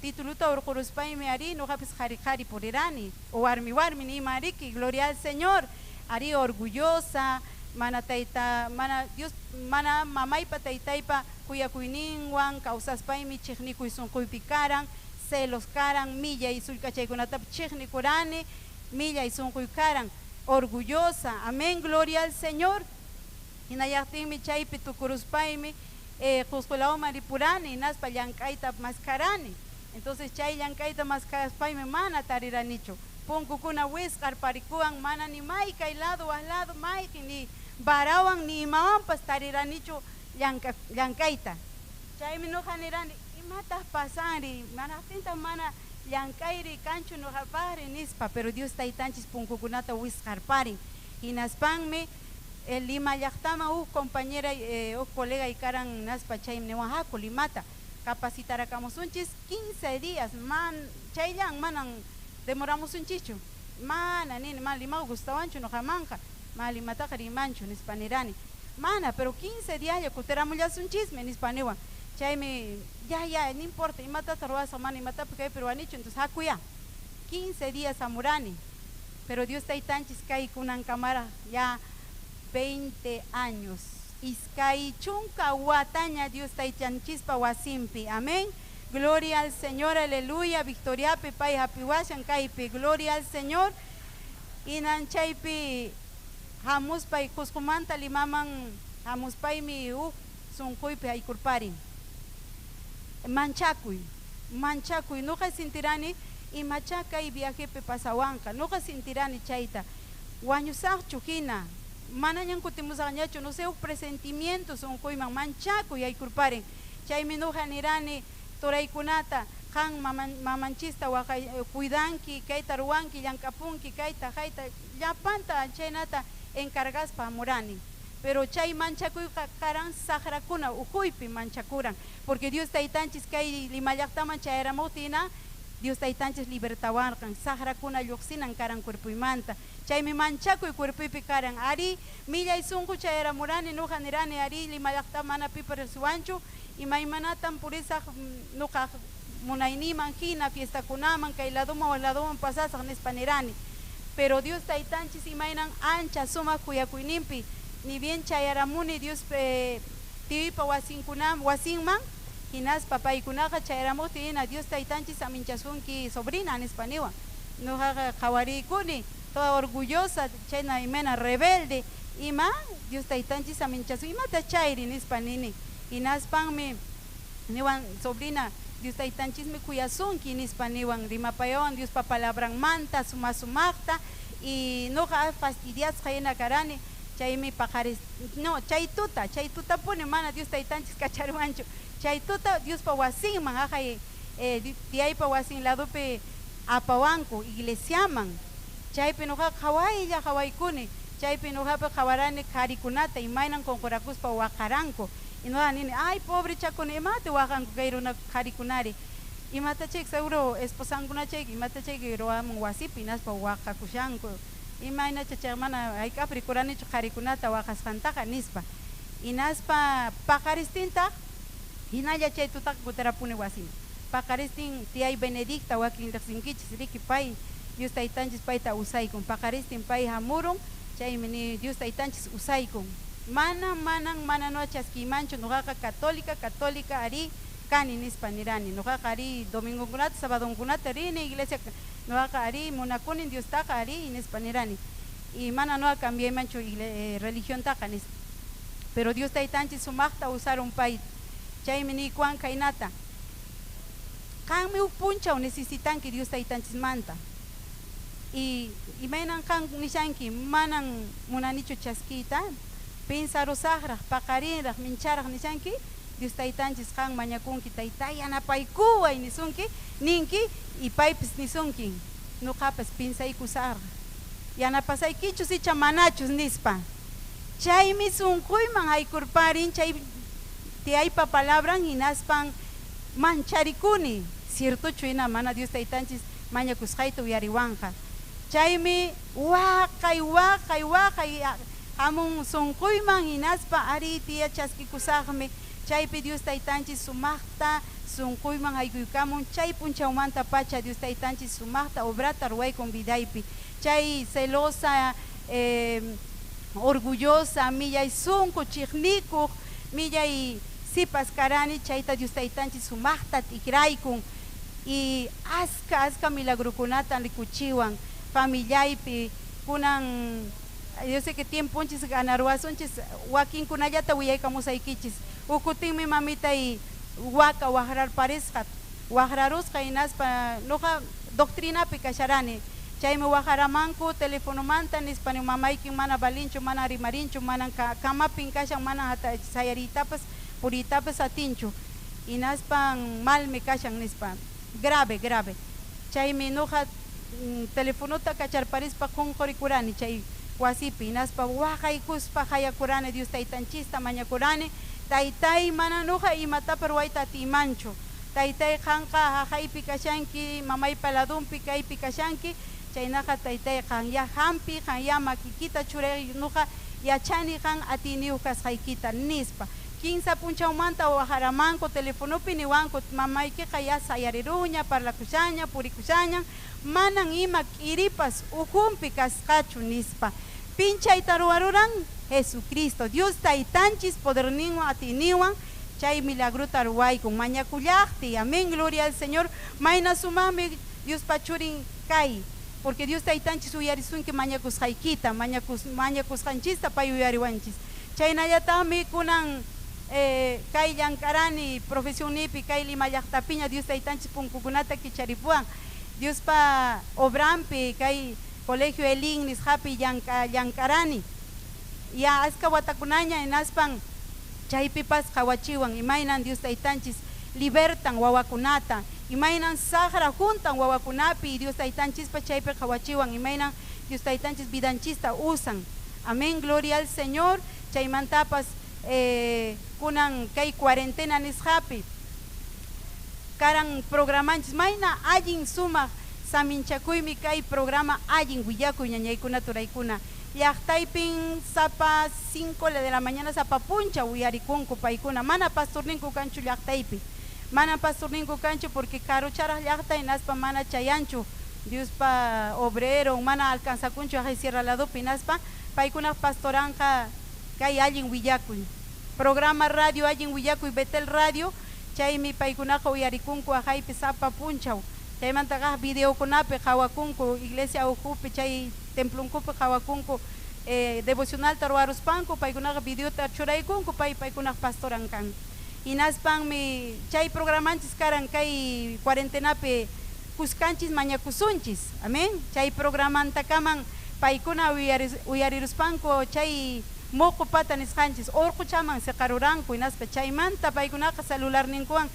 tituluta urquruspaymi ari ñuqapis qhari qhari purirani, o warmi warmi nima riki, gloria al Señor, ari orgullosa, mana tayta, mana Dios, mana mamaypa taytaypa kuyakuyninwan kawsaspaymi chiqnikuy sunquypi karan, celos karan, millay sullk'achaykunatapas chiqnikurani, millay sunquy karan, orgullosa, amén, gloria al Señor. Hinallaqtinmi chaypi tukuruspaymi Qusqu lawman ripurani, hinaspa llank'ayta maskarani. Entonces chay llank'ayta maskaspaymi mana tariranichu. Punkukuna wisq'arparikuwan, mana ni may kay lado waq lado mayqin ni varawan ni imawanpas tariranichu llank'ayta. Chaymi ñuqa nirani, imataq pasanri, manaqtintaq mana llank'ayri kanchu ñuqapaqri nispa, pero Dios taytanchis punkukunata wisq'arparin. Hinaspanmi Lima llaqtaman huk compañera, huk colega karan hinaspa chaymi niwan haku Limata capacitarakamusunchis 15 días, man chayllan manan demoramusunchikchu, mana nini, mana Limaqa gustawanchu ñuqamanqa, mana Limataqa rimanchu nispa nirani, mana, pero 15 díaslla kutiramullasunchismi nispa niwan. Chaymi ya ya, no importa imatata ruwasaq, mana imatapas kaypi ruwanichu, entonces hakuya. 15 días hamurani, pero Dios taytanchis kay kunankamaraq ya 20 años, iskay chunka wataña Dios taytanchispa wasinpi, amén. Gloria al Señor, aleluya, victoriapi pay hapiwashan kaypi, gloria al Señor. Hinan chaypi hamuspay Cuscomanta Limaman hamuspaymi huk sunquypi haykurparin. Manchakuy, manchakuy, ñuqa sintirani imachá kay viajepi pasawanqa, ñuqa sintirani chayta, wañusaqchu hina, manañan kutimusaqñachu, no sé, huk presentimiento sunquyman, manchakuy haykurparin. Chaymi ñuqa nirani turaykunata, qan mamanchista waqay cuidanki, kayta ruwanki, llank'apunki, kayta, hayta, llapanta chaynata encargaspa hamurani. Pero chay manchakuyqa karan saqrakuna ukhuypi manchakuran, porque Dios taytanchis kay Lima llaqtaman chayaramuqtina, Dios taytanchis libertawarqan, saqrakuna lluqsinan karan cuerpuymanta. Chaymi manchakuy cuerpuypi karan, ari millay sunqu chayaramurani, ñuqa nirani, ari Lima llaqta mana pipas riqsiwanchu, imaymanatan purisaq ñuqa munayniman hina fiestakunaman kay ladoman wak ladoman pasasaq nispa nirani. Pero Dios taytanchis imaynan ancha sumaq kuyakuyninpi, ni bien chayaramuni Dios tiyuypa wasinman, hinaspa paykunaqa chayaramuqtin hina Dios taytanchis aminchasunki sobrina nispa niwan. Ñuqaqa qhawarikuni, toda orgullosa, chayna imayna rebelde, ima Dios taytanchis aminchasun, imata chayri nispa nini. Hinaspanmi niwan sobrina, Dios taytanchismi kuyasunki nispa niwan, rimapayawan Diospa palabranmanta suma sumaqta, y ñuqa fastidiasqa hina karani. Chaymi paqaris, no, chay tuta, chay tutapuni mana Dios taytanchis kachariwanchu. Chay tuta Diospa wasinman, haqay, tiyaypa wasin ladopi apawanku iglesiaman. Chaypi ñuqaqa qhawaylla qhawaykuni, chaypi ñuqapi qhawarani qharikunata imaynan qunqurakuspa waqaranku. Y ñuqa nini, ay pobre chakuna, imata waqanku kay runa qharikunari. Imata chayka seguro esposankuna chayka, imata chayka ruwamun wasipi hinaspa waqakushanku. Imaynacha chay mana hayk'api rikuranichu qharikunata waqasqantaqa nispa. Hinaspa paqaristintaq hinalla chay tutaqa kutirapuni wasiman. Paqaristin tiyay Benedicta wakin riqsinkichis riki pay Dios taytanchis payta usaykun. Paqaristin pay hamurun, chaymi ni Dios taytanchis usaykun. Mana, manan, mana no chaskiymanchu, ñuqaqa católica, católica ari kani nispa nirani. Ñuqaqa ari domingokunata, sabadonkunata rini iglesia, ñuqaqa ari munakuni Diostaqa ari nispa nirani. Y mana no cambiaymanchu religiontaqa nispa. Pero Dios taytanchis sumaqta usaron pay. Chaymi niykuwan kaynata. Qanmi huk punchaw necesitanki Dios taytanchismanta. Y imaynan qan nishanki manan munanichu chaskiyta, pensarusaqraq, paqarinraq, mincharaq nishanki, Dios taytanchis qan mañakunki, taytay yanapaykuway nisunki, ninki, y paypis nisunki, ñuqapas pensaykusaqraq. Yanapasaykichus icha manachus nispa. Chaymi sunquyman haykurparin, chay Tiaypa palabran hinaspan mancharikuni, ciertochu hina mana Dios taytanchis mañakusqayta uyariwanqa. Chaymi waqay, waqay, waqay hamun sunquyman hinaspa ari tiya chaskikusaqmi. Chaypi Dios taytanchis sumaqta sunquyman haykuykamun. Chay punchawmanta pacha Dios taytanchis sumaqta obrata ruwaykun vidaypi. Chay celosa, orgullosa, millay sunqu chiqnikuq, millay sipas karani, chayta Dios taytanchis sumaqta t'ikraykun. Y aska, aska milagrukunata rikuchiwan familiaypi. Kunan yo sé que tiemponchis ganaruwasunchis, wakinkunallata willaykamusaykichis. Ukutinmi mamitay waka waqrarparisqa, waqrarusqa hinaspa nuqa doctrinapi kasharani. Chaymi waqaramanku telefonomanta nispa mamaykin mana valinchu, mana rimarinchu, mana kamapin kashan, mana sayariytapas puriytapas atinchu. Hinaspan malmi kashan nispa, grave, grave. Chaymi nuqa telefonota kacharparispa qunqurikurani chay wasipi, hinaspa waqaykuspa hayakurani Dios taytanchista mañakurani, taytay mana nuqa imatapas ruwayta atiymanchu. Taytay qanqa haqaypi kashanki, mamaypa ladunpi kaypi kashanki, chaynaqa taytay qan ya hampi, qan ya makikita churay, nuqa yachani qan atiyniyuq kasqaykita nispa. 15 punchawmanta waqaramanku telefonopi niwanku mamaykiqa ya sayariruña, parlakushaña, purikushaña, manan ima k'iripas ukhunpi kasqachu nispa. Pinchayta ruwaruran Jesucristo, Dios taytanchis poderninwan atiyninwan chay milagrota ruwaykun mañakullaqti. Amén, gloria al Señor. Mayna sumaqmi Diospa churin kay, porque Dios taytanchis uyarisunki mañakusqaykita, mañakusqanchista pay uyariwanchis. Chaynallataqmi kunan kay llank'arani profesionipi kay Lima llaqtapiña Dios taytanchis punkukunata kicharipuwan. Diospa obrampi kay colegio Elin nisqapi llank'arani. Ya aska watakunaña hinaspan chaypipas qhawachiwan imaynan Dios taytanchis libertan wawakunata, imaynan saqra juntan wawakunapi Dios taytanchispa chaypi qhawachiwan imaynan Dios taytanchis vidanchista usan. Amén, gloria al Señor. Chaymantapas kunan kay cuarentena nisqapi karan programanchis mayna allin sumaq saminchakuymi kay programa allin willakuy ñañaykuna turaykuna. Llaqtaypin sapa 5 de la mañana sapa puncha uyarikunku paykuna, mana pastorninku kanchu llaqtaypi, mana pastorninku kanchu porque karucharaq llaqta hinaspa mana chayanchu Diospa obrero, mana alcanzakunchu haqay sierra ladopi hinaspa paykunaq pastoranqa kay allin willakuy programa radio allin willakuy Betel Radio, chaymi paykunaqa uyarikunku haqaypi sapa punchaw. Chaymantaqa videokunapi qhawakunku iglesia ukhupi chay templonkupi qhawakunku devocionalta ruwaruspanku paykunaqa videota churaykunku paykunaq pastoran kan. Hinaspanmi chay programanchis karan kay cuarentenapi kuskanchis mañakusunchis. Amén. Chay programantakaman paykuna uyariruspanku chay moqo pata nisqanchis urquchaman siqaruranku hinaspa chaymanta paykunaqa celularninkuwan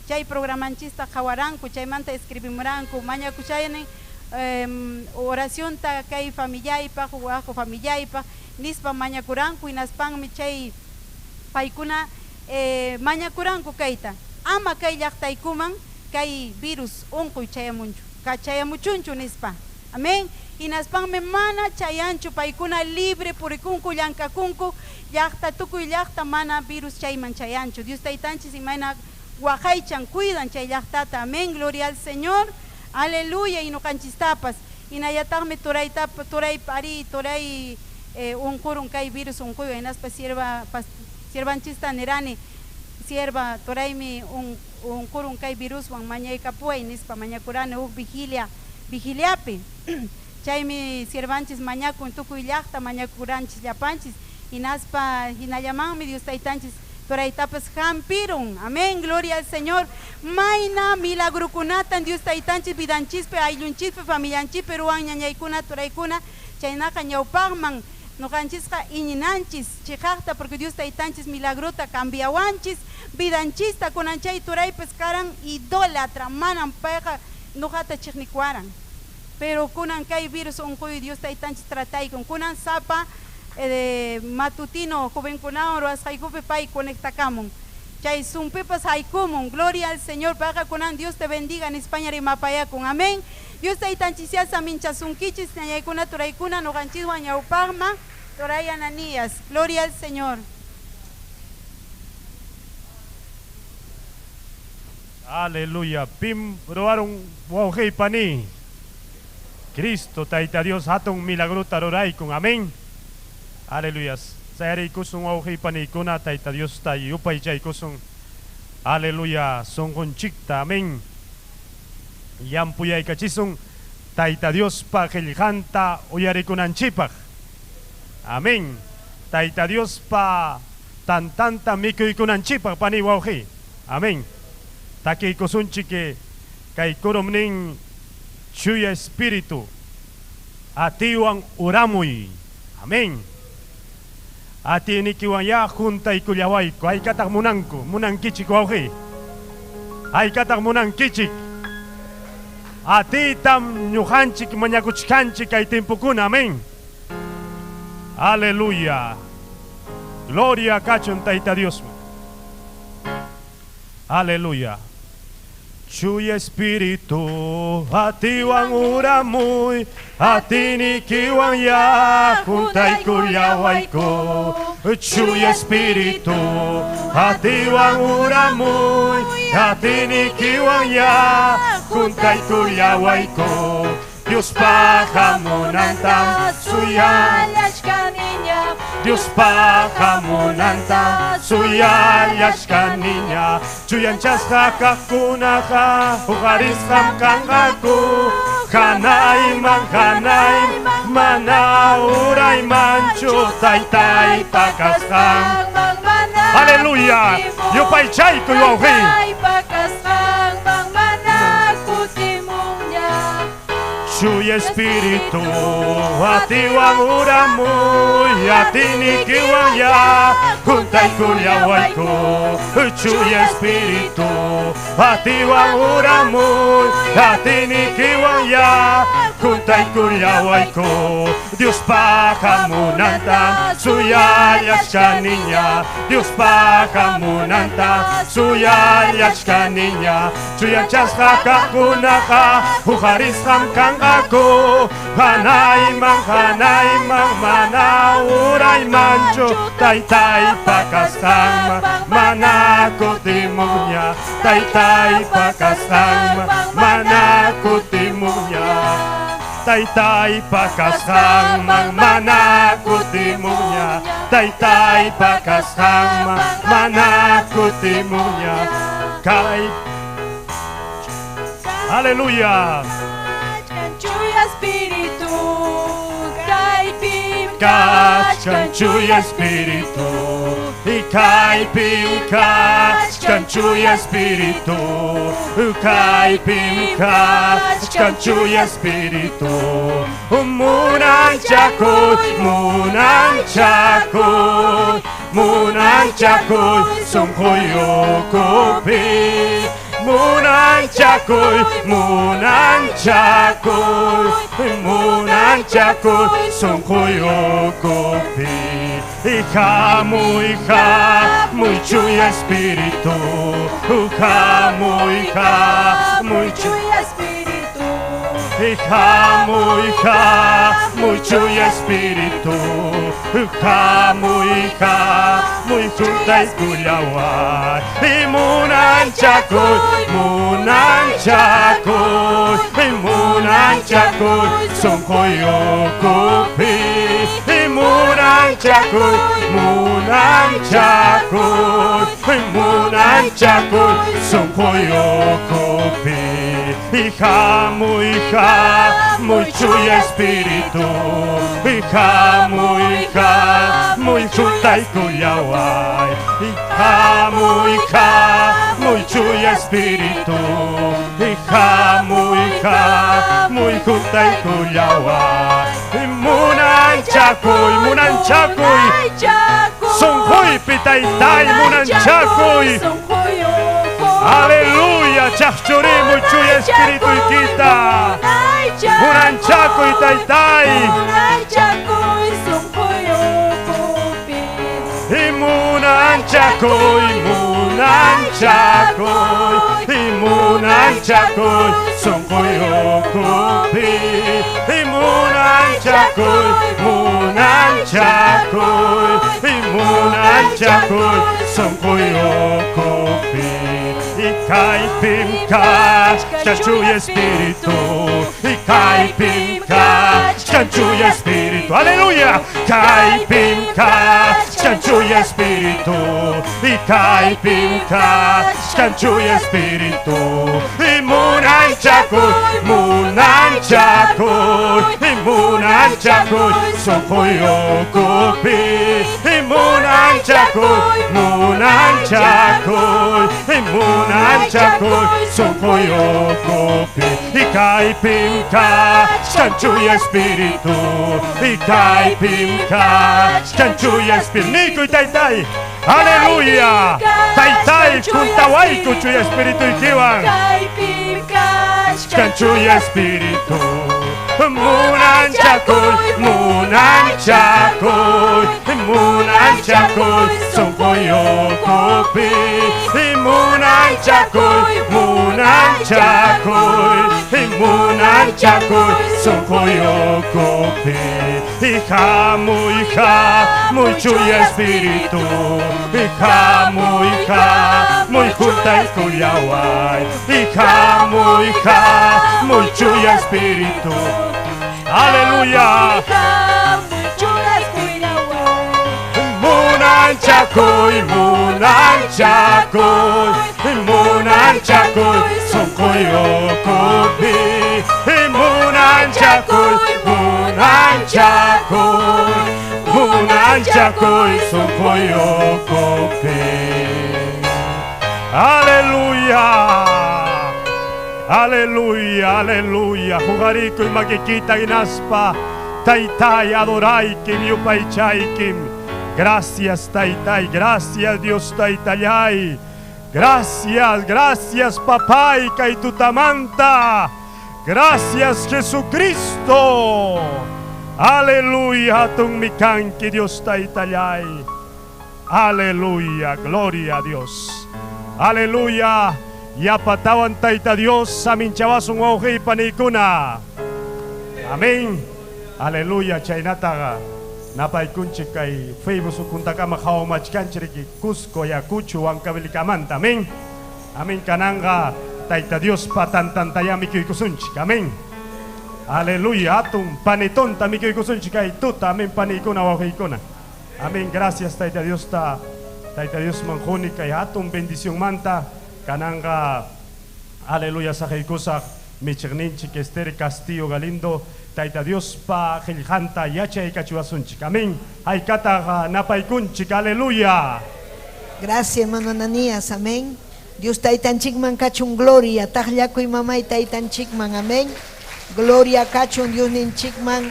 chay programanchista qhawaranku, chaymanta escribimuranku mañakushaynin oracionta kay familiaypaq waqu familiaypaq nispa mañakuranku hinaspanmi chay paykuna mañakuranku kayta ama kay llaqtaykuman kay virus unquy chayamunchu, chayamuchunchu nispa. Amén. Hinaspanmi mana chayanchu paykuna libre purikunku llankakunku llaqta tukuy llaqta mana virus chayman chayanchu. Dios taytanchis imayna waqaychan cuidan chay llaqtata. Amén, gloria al Señor. Aleluya. Y ñuqanchistapas hinallataqmi turaytapa turay pari turay unqurun kay virus unquywan hinaspa siervanchista nirani sierva turaymi unqurun kay viruswan mañaykapuway nispa mañakurani huk vigiliapi. Chaymi siervanchis mañakun tukuy llaqta mañakuranchis llapanchis hinaspa hinallamanmi Dios taytanchis turaytapas hampirun. Amén, gloria al Señor. Mayna milagrukunatan Dios taytanchis vidanchispi ayllunchispi familianchispi ruwan ñañaykuna turaykuna chaynaqa ñawpaqman ñuqanchisqa iñinanchis chiqaqta porque Dios taytanchis milagrota cambiawanchis vidanchista kunan chay turaypas karan idólatra manan payqa ñuqata chiqnikuwaran. Pero kunan kay virus unquy Dios taytanchis trataykun kunan sapa matutino jovenkunawan ruwasqaykupi pay conectakamun. Chay Zoompipas haykumun. Gloria al Señor. Payqa kunan Dios te bendiga nispaña rimapayakun. Amén. Dios taytanchisyá saminchasunkichis ñañaykuna turaykuna ñuqanchiswan ñawpaqman turay Ananías. Gloria al Señor. Aleluya. Pim ruwarun wawqiy pani. Cristo Tayta Dios hatun milagrota ruraykun. Amén. Aleluya. Sayariykusun wawqiy panikuna Tayta Diosta yupaychaykusun. Aleluya. Sunqunchikta. Amén. Llampuyaykachisun Tayta Diospa qillqanta uyarikunanchikpaq. Amén. Tayta Diospa tantanta mikuykunanchikpaq pani wawqiy. Amén. Takiykusunchik kay kurum nin Chuya Espíritu atiywan uramuy. Amén. Atiynikiwanyá huntaykullawayku. Haykataq munanku, munankichik wawqiy. Haykataq munankichik. Atiytam ñuqanchik mañakuchkanchik kay tiempokuna. Amén. Aleluya. Gloria kachun Tayta Diosman. Aleluya. Chuya Espíritu, atiywan uramuy, atiynikiwanyá huntaykullawayku. Chuya Espíritu, atiywan uramuy, atiynikiwanyá huntaykullawayku. Diospa hamunantam suyallachkaniña. Diospa hamunanta suyallachkaniña. Chuyanchasqa kaqkunaqa huqarisqam kanqaku. Hanayman hanayman mana uraymanchu taytaypa kasqan. Aleluya. Yupaychaykuy wawqiy. Taytaypa kasqanman mana kutimunña. Chuya Espíritu, atiywan uramuy, atiynikiwanyá huntaykullawayku. Chuya Espíritu, atiywan uramuy, atiynikiwanyá huntaykullawayku. Diospa hamunantam suyallachkaniña. Diospa hamunantam suyallachkaniña. Chuyanchasqa kaqkunaqa huqarisqam kanqaku. Hanayman hanayman mana uraymanchu taytaypa kasqanman mana kutimunña. Taytaypa kasqanman mana kutimunña. Taytaypa kasqanman mana kutimunña. Taytaypa kasqanman mana kutimunña. Kay Aleluya. Chuya Espíritu, kaypim Kachkan Chuya Espíritu, kaypim kachkan Chuya Espíritu, kaypim kachkan Chuya Espíritu. Munaychakuy, munaychakuy, munaychakuy, sunquy ukupi. Munaychakuy, munaychakuy, munaychakuy, sunquy ukupi. Hamuy, hamuy, Chuya Espíritu, hamuy, hamuy, Chuya Espíritu. Hamuy, hamuy, Chuya Espíritu, hamuy, hamuy, huntaykullaway. Munaychakuy, munaychakuy, munaychakuy, sunquy ukupi. Munaychakuy, munaychakuy, munaychakuy, sunquy ukupi. Hamuy, hamuy, Chuya Espíritu, hamuy, hamuy, huntaykullaway. Hamuy, hamuy, Chuya Espíritu, hamuy, hamuy, huntaykullaway. Munaychakuy, munaychakuy, sunquypi taytay munaychakuy. Aleluya, chaqchurimuy Chuya Espirituykita. Munaychakuy taytay. Munanchakuy, munanchakuy, munanchakuy, sunquy ukupi. Munanchakuy, munanchakuy, munanchakuy, sunquy ukupi. Kaypim kachkan Chuya Espíritu, kaypim kachkan Chuya Espíritu, aleluya. Kaypim kachkan Chuya Espíritu, kaypim kachkan Chuya Espíritu. Munanchakuy, munanchakuy, munanchakuy, sunquy ukupi. Munanchakuy, munanchakuy, munanchakuy, sunquy ukupi. Kaypim kachkan Chuya Espíritu, kaypim kachkan Chuya Espíritu. Nikuy taytay, aleluya. Taytay, kuntawayku Chuya Espíritu ikiwan. Kachkan Chuya Espíritu. Munanchakuy, munanchakuy, munanchakuy, sunquy ukupi. Munanchakuy, munanchakuy, munanchakuy, sunquy ukupi. Hamuy, hamuy, Chuya Espíritu, hamuy, hamuy, juntaykullaway. Hamuy, hamuy, Chuya Espíritu. Aleluya. Munanchakuy, munanchakuy, munanchakuy, sunquy ukupi. Munanchakuy, munanchakuy, munanchakuy, sunquy ukupi. Aleluya. Aleluya, aleluya. Jugarikuy makikita hinaspa. Taytay adoraykim yupaychaykim. Gracias, Taytay. Gracias, Dios Taytayay. Gracias, gracias, Papay, kay tutamanta. Gracias, Jesucristo. Aleluya, hatun mikanki Dios Taytayay. Aleluya, gloria a Dios. Aleluya. Yapatawan Tayta Dios, saminchawasun wawqi panikuna. Amén. Aleluya, chaynataqa napaykunchik kay Facebook kuntakama qhawamachkanchik Cusco, Ayacucho, Huancavelikamanta. Amén. Amén, kananqa Tayta Dios patantantaya mikuykusunchik. Amén. Aleluya, atun panetonta mikuykusunchik kay tuta. Amén, panikuna wawqikuna. Amén, gracias Tayta Dios ta. Tayta Dios manjuni kay atun bendición manta. Kananqa, aleluya, saqaykusaq michiqninchik Esther Castillo Galindo, Tayta Dios pa qillqanta yachaykachiwasunchik. Amén. Haykataq napaykunchik, aleluya. Gracias, hermano Ananías, amén. Dios taytanchikman kachun gloria, taqllakuy mamay taytanchikman, amén. Gloria kachun Dios ninchikman,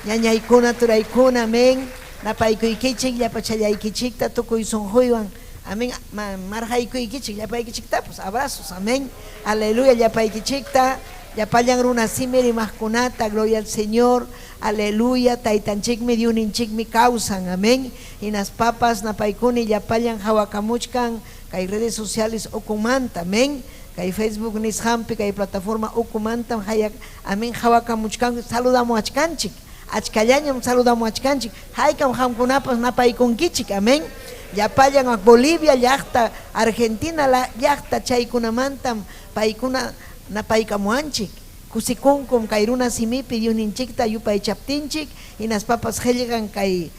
ñañaykuna turaykuna, amén. Napaykuykichik, llapachallaykichikta tukuy sunquywan. Amén. Marjaykuykichik, llapaykichiktapas, abrazos, amén. Aleluya, llapaykichikta, llapallan runa simi rimaqkunata, gloria al Señor. Aleluya, taytanchikmi, Diosninchikmi kawsan, amén. Hinaspapas napaykuni llapallan hawakamuchkan kay redes sociales ukumanta, amén. Kay Facebook nisqanpi, kay plataforma ukumanta hayak, amén, hawakamuchkan, saludamuachkanchik. Achkallañam saludamuachkanchik. Haykam qamkunapas napaykunkichik, amén. Llapallan Bolivia llaqta, Argentina llaqta chaykunamantam paykuna napaykamuanchik. Kusikunkum kay runa simipi Diosninchikta yupaychaptinchik, hinaspapas qillqan kay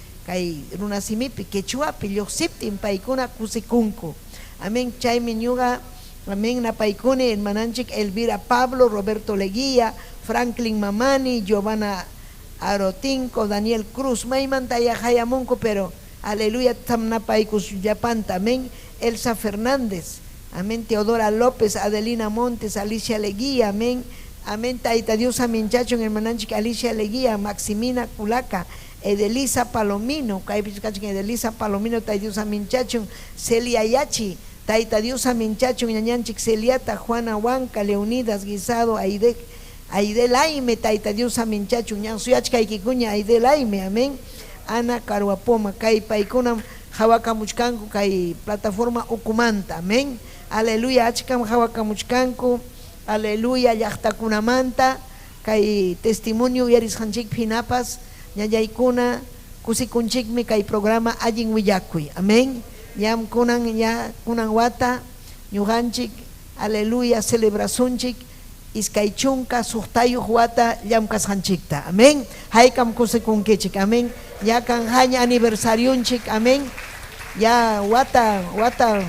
runa simipi quechuapi lluqsiptin paykuna kusikunku. Amén. Chaymi ñuqa, amén, napaykuni hermananchik Elvira Pablo, Roberto Leguía, Franklin Mamani, Giovanna Arotinco, Daniel Cruz, maymanta yahayamunku, pero aleluya, tamnapaykus llapanta, amén. Elsa Fernández, amén. Teodora López, Adelina Montes, Alicia Leguía, amén. Amén, Taita Dios, aminchachon, hermananchik Alicia Leguía, Maximina Culaca, Edelisa Palomino, Edelisa Palomino, Taita Dios, aminchachon, Celia Yachi, Taita Dios, aminchachon, ñañanchik Celiata, Juana Huanca, Leonidas Guisado, Aide, Aide Laime, Taita Dios, aminchachon, ñan suyachkaykikuña, Aide Laime, amén. Ana Caruapoma, kay paykunam qhawakamuchkanku kay plataforma ukumanta. Amén. Aleluya, achkam qhawakamuchkanku. Aleluya, llaqtakunamanta kay testimonio uyarisqanchikpi hinapas ñañaykuna kusikunchikmi kay programa Allin Willakuy. Amén. Ñam kunan ya kunan wata ñuqanchik aleluya celebrasunchik 26 wata llamkasqanchikta. Amén. Haykam kusikunkichik. Amén. Ya kanqaña aniversarionchik. Amén. Ya wata wata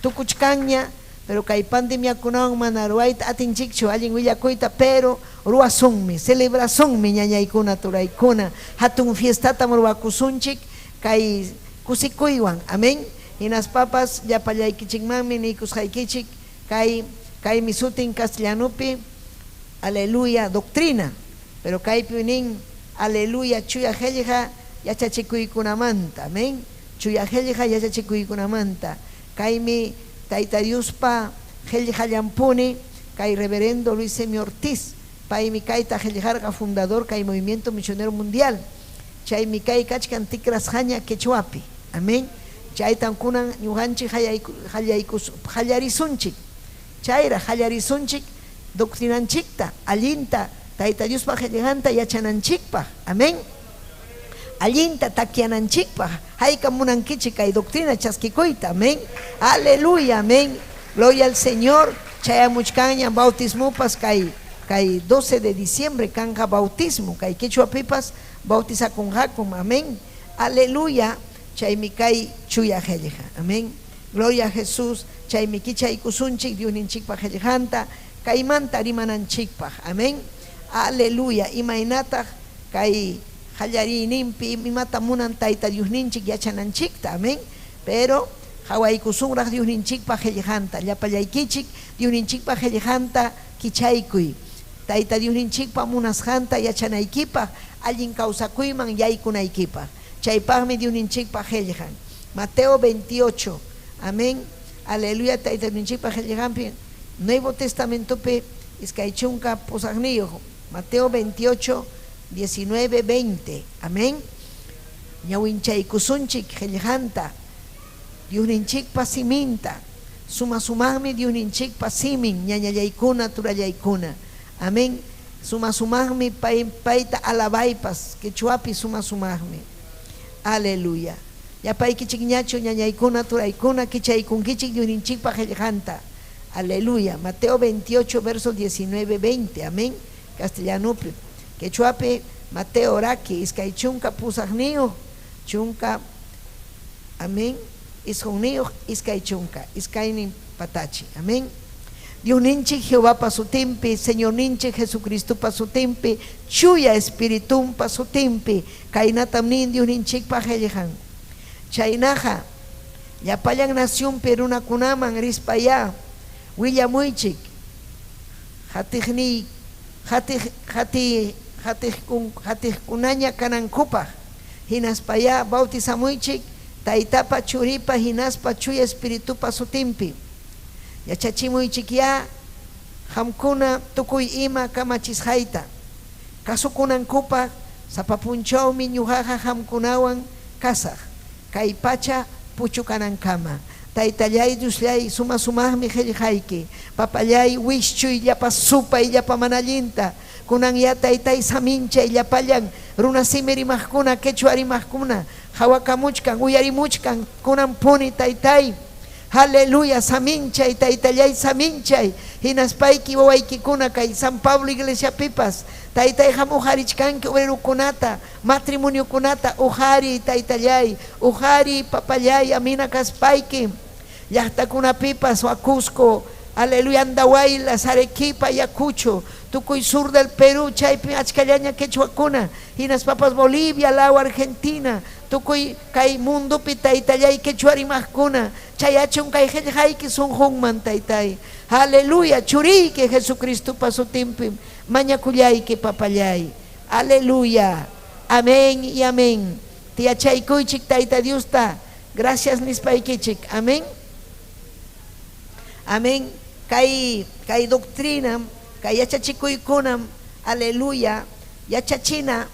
tukuchkanña, pero kay pandemiakunawan mana ruwayta atinchikchu allin willakuyta, pero ruwasunmi, celebrasunmi ñañaykuna turaykuna, hatun fiestatam ruwakusunchik kay kusikuywan. Amén. Hinaspapas llapallaykichikmanmi niykusqaykichik kay kaymi sutin castellanupi aleluya doctrina, pero kaypi nin aleluya chuya qillqa yachachikuykunamanta. Amén. Chuya qillqa yachachikuykunamanta. Kaymi Tayta Diospa qillqallanpuni kay reverendo Luis M. Ortiz, paymi kayta qillqarqa fundador kay Movimiento Misionero Mundial. Chaymi kay kachkan tikrasqaña quechuapi. Amén. Chaytam kunan ñuqanchik qallarisunchik. Chayraq qallarisunchik doctrinanchikta allinta Tayta Diospa qillqanta yachananchikpaq. Amén. Allinta takyananchikpaq. Haykam munankichik kay doctrina chaskikuyta. Amén. Aleluya. Amén. Gloria al Señor. Chayamuchkanñam bautismopas kay kay 12 de diciembre kanqa bautismo. Kay quechuapipas bautizakunqakum. Amén. Aleluya. Chaymi kay chuya qillqa. Amén. Gloria a Jesús. Chaymi kichaykusunchik Diosninchikpa qillqanta kaymanta rimananchikpaq. Amén. Aleluya. Imaynataq kay qallariyninpi imata munan Tayta Diosninchik yachananchikta. Amén. Pero qawaykusunraq Diosninchikpa qillqanta. Llapallaykichik Diosninchikpa qillqanta kichaykuy. Tayta Diosninchikpa munasqanta yachanaykipaq, allin kawsakuyman yaykunaykipaq. Chaypaqmi Diosninchikpa qillqan. Mateo 28. Amén. Aleluya. Tayta Diosninchikpa qillqanpi Nuevo Testamentopi 28. Mateo 28, 19, 20. Amén. Ñawinchaykusunchik qillqanta. Diosninchikpa siminta. Suma sumaqmi Diosninchikpa simin, ñañallaykuna, turallaykuna. Amén. Suma sumaqmi pay, payta alabaypas, quechuapi suma sumaqmi. Aleluya. Llapaykichikñachu ñañaykuna, turaykuna, kichaykunkichik Diosninchikpa qillqanta. Aleluya. Mateo 28, versos 19, 20. Amén. Castellanupi. Quechuapi Mateo raki, 28, chunka, amén, 19, 20, iskaynin patachi. Amén. Diosninchik Jehovapa sutinpi, Señorninchik Jesucristopa sutinpi, Chuya Espiritunpa sutinpi, kaynatam nin Diosninchikpa qillqan. Chaynaqa, llapallan nacionpi runakunaman rispayá willamuychik, qatiqniy qatiq qati qatiqkun qatiqkunaña kanankupaq, hinaspayá bautizamuychik Taytapa, Churipa hinaspa Chuya Espiritupa sutinpi. Yachachimuychikyá qamkuna tukuy ima kamachisqayta kasukunankupaq, sapa punchawmi ñuqaqa qamkunawan kasaq kay pacha puchukanankama. Taytallay Diosllay, suma-sumaqmi qillqayki. Papallay, wischuy llapa supay, llapa mana allinta. Kunanyá Taytay saminchay llapallan runasimi rimaqkuna, quechua rimaqkuna, qawakamuchkan, uyarimuchkan, kunanpuni Taytay. Aleluya, saminchay, Taytallay, saminchay. Hinaspayki wawaykikuna kay San Pablo iglesiapipas, Taytay, qam uqarichkanki obrerokunata, matrimoniokunata, uqariy, Taytallay, uqariy, papallay, amina kaspayki. Llaqtakunapipas, Cusco, aleluya, Andahuaylas, Arequipa, Ayacucho, tukuy sur del Perú, chaypim achkallaña quechuakuna, hinaspapas Bolivia, law Argentina, tukuy kay mundopi, Taytallay, quechua rimaqkuna, chayachun kay qillqayki sunqunman, Taytay. Aleluya, churiyki Jesucristopa sutinpim mañakullayki, papallay. Aleluya. Amén y amén. Tiyachaykuychik Tayta Diosta, gracias nispaykichik. Amén. Amén. Kay kay doctrinam, kay yachachikuykunam, aleluya, yachachina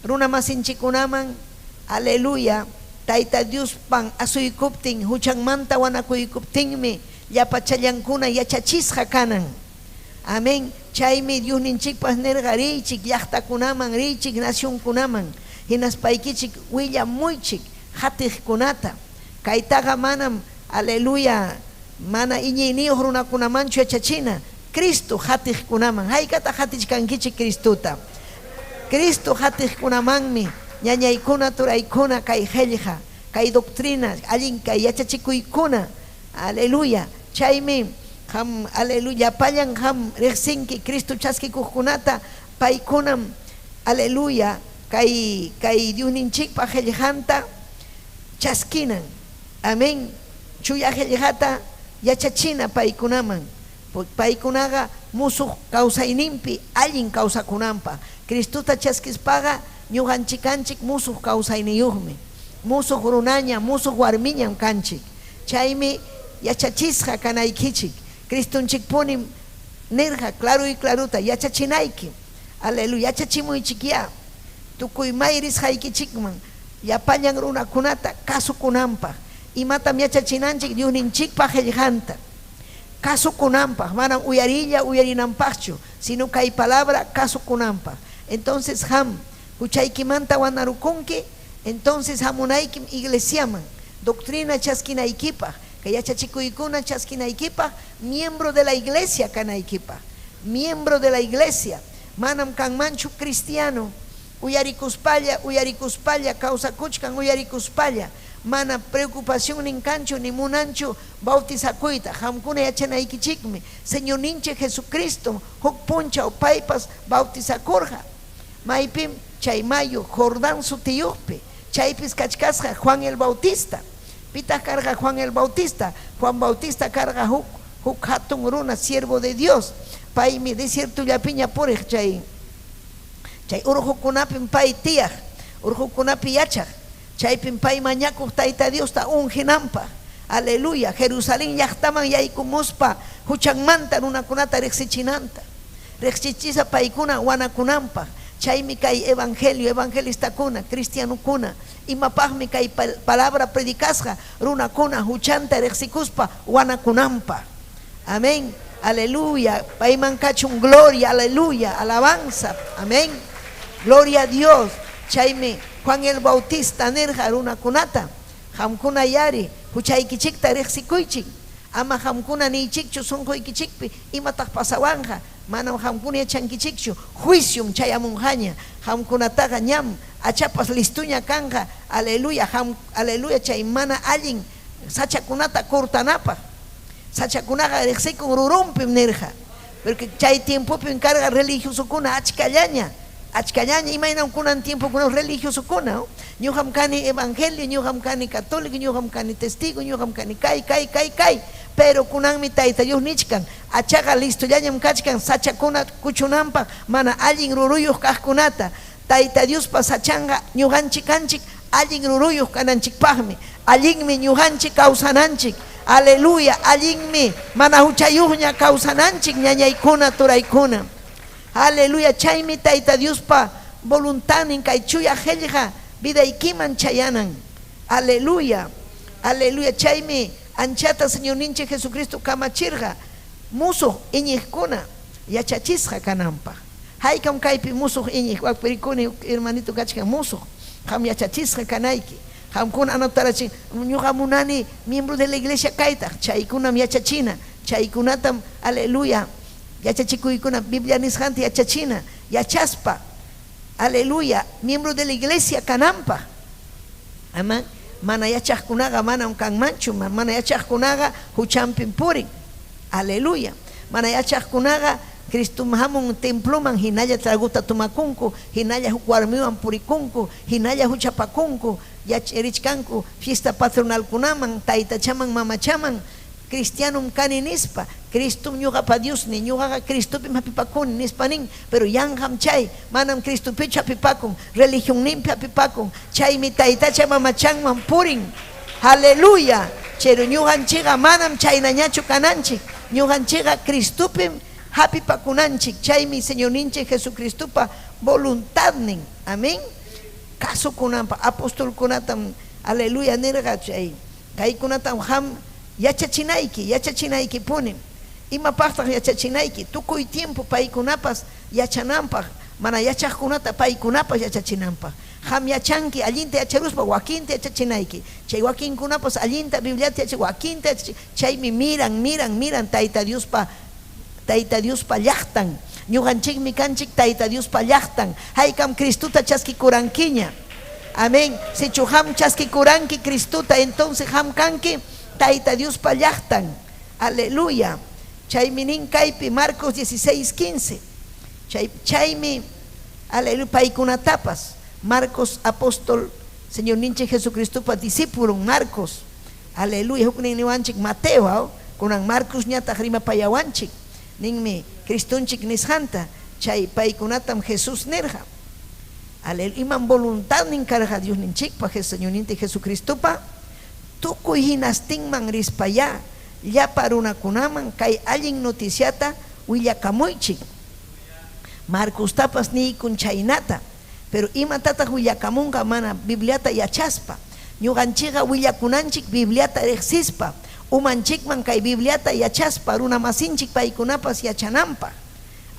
runamasinchikkunaman, aleluya. Tayta Diospan asuykuptin, huchanmanta wanakuykuptinmi llapachallankuna yachachisqa kanan. Amén. Chaymi Diosninchikpas nirqa, Riychik llaqtakunaman, riychik nacionkunaman, hinaspaykichik willamuychik qatiqkunata. Kaytaqa manam, aleluya, mana iñiyniyuq runakunamanchu yachachina, Cristo qatiqkunaman. Haykataq qatichkankichik Cristota? Cristo qatiqkunamanmi ñañaykuna, turaykuna kay qellqa, kay doctrina, allin kay yachachikuykuna. Aleluya. Chaymi qam, aleluya, llapallan qam reqsinki Cristo chaskikuqkunata, paykunam, aleluya, kay, kay Diosninchikpa qellqanta chaskinan. Amén. Chuya qellqata yachachina paykunaman. Paykunaqa musuq kawsayninpi allin kawsakunanpaq. Cristota chaskispaqa ñuqanchikanchik musuq kawsayniyuqmi. Musuq runaña, musuq warmiñam kanchik. Chaymi yachachisqa kanaykichik. Cristonchikpunim nirqa claroy clarota yachachinayki. Aleluya. Yachachimuychikyá tukuy may risqaykichikman llapallan runakunata kasukunanpaq. Imatam yachachinanchik Diosninchikpa qellqanta kasukunanpaq, manam uyariylla uyarinanpaqchu, sino kay palabra kasukunanpaq. Entonces qam huchaykimanta wanarukunki, entonces hamunaykim iglesiaman, doctrina chaskinaykipaq, kay yachachikuykuna chaskinaykipaq, miembro de la iglesia kanaykipaq. Miembro de la iglesia. Manam kanmanchu cristiano uyarikuspalla, uyarikuspalla, kawsakuchkan uyarikuspalla, mana preocupacionnin kanchu ni munanchu bautizakuyta. Qamkuna yachanaykichikmi, Señorninchik Jesucristom huk punchaw paypas bautizakurqa. Maypim? Chay mayu Jordán sutiyuqpi. Chaypis kachkasqa Juan el Bautista. Pitaq karqa Juan el Bautista? Juan Bautista karqa huk huk hatun runa, siervo de Dios. Paymi desiertollapiña puriq chay chay urqukunapim pay tiyaq, urqukunapi yachaq. Chaypim pay mañakuq Tayta Diosta unginanpaq. Aleluya! Jerusalén llaqtaman yaykumuspa huchanmanta runakunata riqsichinanta. Riqsichisa paykuna wanakunanpaq. Chaymi kay evangelio, evangelistakuna, cristianokuna, imapaqmi kay palabra predicasqa runakuna huchanta riqsikuspa wanakunanpaq. Amén. Aleluya. Payman kachun gloria, aleluya, alabanza. Amén. Gloria a Dios. Chaymi Juan el Bautista nirqa runakunata, Qamkuna yari huchaykichikta riqsikuychik. Ama qamkuna niychikchu sunquykichikpi imataq pasawanqa, manam qamkuna yachankichikchu, juiciom chayamunqaña. Qamkunataqa ñam achapas listoña kanqa, aleluya, qam, aleluya, chay mana allin sachakunata cortanapaq. Sachakunaqa riqsikun rurunpim nirqa. Porque chay tiempopim karqa religiosokuna achkallaña, achkallaña, imaynam kunan tiempokuna religiosokuna. Ñuqam kani evangelio, ñuqam kani católico, ñuqam kani testigo, ñuqam kani kay, kay, kay, kay. Pero kunanmi Tayta Dios nichkan, achaqa listollañam kachkan sachakuna kuchunanpaq mana allin ruruyuq kaqkunata. Tayta Diospa sachanqa ñuqanchik kanchik allin ruruyuq kananchikpaqmi. Allinmi ñuqanchik kawsananchik. Aleluya! Allinmi mana huchayuqña kawsananchik ñañaykuna, turaykuna. Aleluya! Chaymi Tayta Diospa voluntadnin kay chuya qellqa vidaykiman chayanan. Aleluya! Aleluya! Chaymi anchata Señorninchik Jesucristo kamachirqa musuq iñiqkuna yachachisqa kananpaq. Haykam kaypi musuq iñiq wakpi rikuni huk hermanito kachkan musuq, qam yachachisqa kanayki. Qamkuna anotarachin, ñuqa munani miembro de la iglesia kaytaq, chaykunam yachachina, chaykunatam, aleluya, yachachikuykuna, Biblia nisqanta yachachina, yachaspa, aleluya, miembro de la iglesia kananpaq. Aman, mana yachaqkunaqa manam kanmanchu, mana yachaqkunaqa huchanpim purin. Aleluya. Mana yachaqkunaqa Cristom hamun temploman hinalla tragota tomakunku, hinalla huk warmiwan purikunku, hinalla huchapakunku, richkanku fiesta patronalkunaman, taytachaman, mamachaman, cristianom kani nispa, Cristom ñuqapa Diosniy, ñuqaqa Cristopim hapipakuni nispa nin, pero yanqam chay, manam Cristopichu hapipakun, religionninpi hapipakun, chaymi taytacha mamachanman purin. Aleluya! Chayru ñuqanchikqa manam chaynañachu kananchik, ñuqanchikqa Cristopim hapipakunanchik, chaymi Señorninchik Jesucristopa voluntadnin. Amén. Kasukunanpaq apostolkunatam. Aleluya nirqa chay kaykunatam qam yachachinayki, yachachinaykipunim. Imapaqtaq yachachinayki? Tukuy tiempo paykunapas yachananpaq, mana yachaqkunata paykunapas yachachinanpaq. Qam yachanki, allinta yacharuspa wakinta yachachinayki. Chay wakinkunapas allinta Bibliata yacha wakinta yachachi chaymi miran, miran, miran Tayta Diospa Tayta Diospa llaqtan. Ñuqanchikmi kanchik Tayta Diospa llaqtan. Haykam Cristota chaskikurankiña. Amén. Sichu qam chaskikuranki Cristota, entonces qam kanki Tayta Diospa llaqtan. Aleluya. Chaymi nin kaypi Marcos 16, 15. Chay, chaymi, aleluya, paykunatapas Marcos apóstol Señorninchik Jesucristopa discípulon Marcos. Aleluya. Huknin niwanchik Mateo, aw? Kunan Marcosñataq rimapayawanchik. Ninmi Cristonchik nisqanta. Chay paykunatam Jesús nirqa. Aleluya. Imam voluntadnin karqa Diosninchikpa, Señorninchik Jesucristopa? Tukuy hinastinman rispayá llapa runakunaman kay allin noticiata willakamuychik. Marcostapas niykun chaynata. Pero imatataq willakamunqa mana Bibliata yachaspa? Ñuqanchikqa willakunanchik Bibliata riqsispa, umanchikman kay Bibliata yachaspa runamasinchik paykunapas yachananpaq.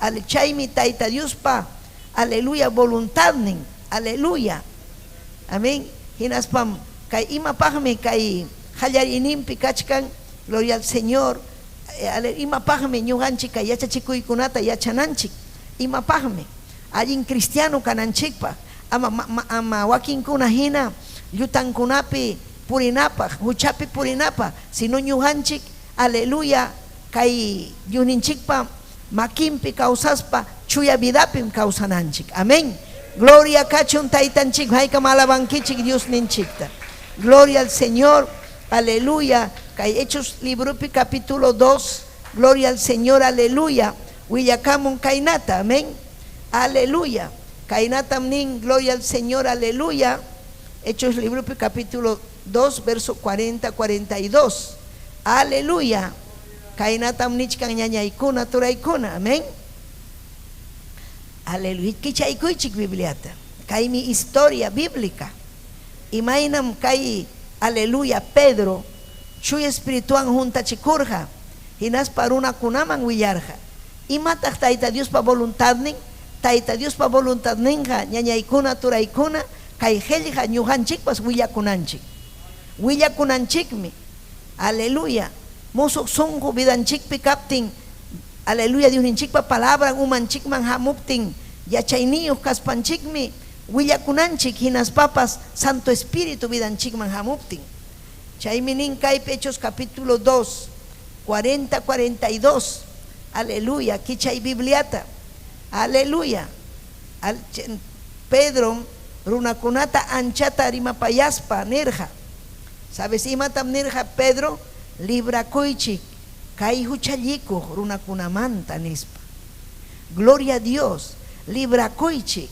Ale, chaymi Tayta Diospa, aleluya, voluntadnin. Aleluya. Amén. Hinaspam kay imapaqmi kay qallariyninpi kachkan, gloria al Señor, ale, imapaqmi ñuqanchik kay yachachikuykunata yachananchik? Imapaqmi? Allin cristiano kananchikpaq, ama, ama wakinkuna hina llutankunapi purinapaq, huchapi purinapaq, sino ñuqanchik, aleluya, kay Diosninchikpa makinpi kawsaspa chuya vidapim kawsananchik. Amén. Gloria kachun Taytanchik, haykam alabankichik Diosninchikta. Gloria al Señor, aleluya. Kay Hechos libropi capítulo 2, gloria al Señor, aleluya. Willakamun kaynata, amén. Aleluya. Kaynatam nin, gloria al Señor, aleluya. Hechos libropi capítulo 2, verso 40, 42. Aleluya. Kaynatam nichkan ñañaykuna, turaykuna, amén. Aleluya. Kichaykuychik Bibliata. Kaymi historia bíblica. Imaynam kay, aleluya, Pedro Chuya Espirituwan huntachikurqa, hinaspa runakunaman willarqa. Imataq Tayta Diospa voluntadnin? Tayta Diospa voluntadninqa, ñañaykuna, turaykuna, kay qellqa ñuqanchikpas willakunanchik. Willakunanchikmi. Aleluya. Musuq sunqu vidanchikpi kaptin, aleluya, Diosninchikpa palabran umanchikman hamuptin, yachayniyuq kaspanchikmi willakunanchik, hinaspapas Santo Espíritu vidanchikman hamuptin. Chaymi nin kaypi Hechos capítulo 2, 40, 42. Aleluya. Kichay Bibliata. Aleluya. Pedrom runakunata anchata rimapayaspa nirqa. Sabes imatam nirqa Pedro? Librakuychik kay huchallikuq runakunamanta, nispa. Gloria a Dios. Librakuychik,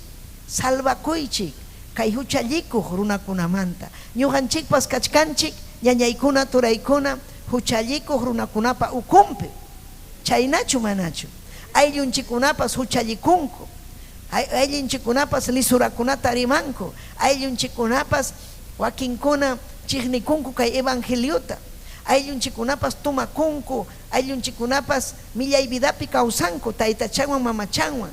salvakuychik kay huchallikuq runakunamanta. Ñuqanchikpas kachkanchik ñañaykuna, turaykuna huchallikuq runakunapa ukunpi. Chaynachu manachu? Ayllunchikkunapas huchallikunku. Ayllunchikkunapas lisurakunata rimanku. Ayllunchikkunapas wakinkuna chiqnikunku kay evangeliota. Ayllunchikkunapas tumakunku. Ayllunchikkunapas millay vidapi kawsanku taytachanwan mamachanwan.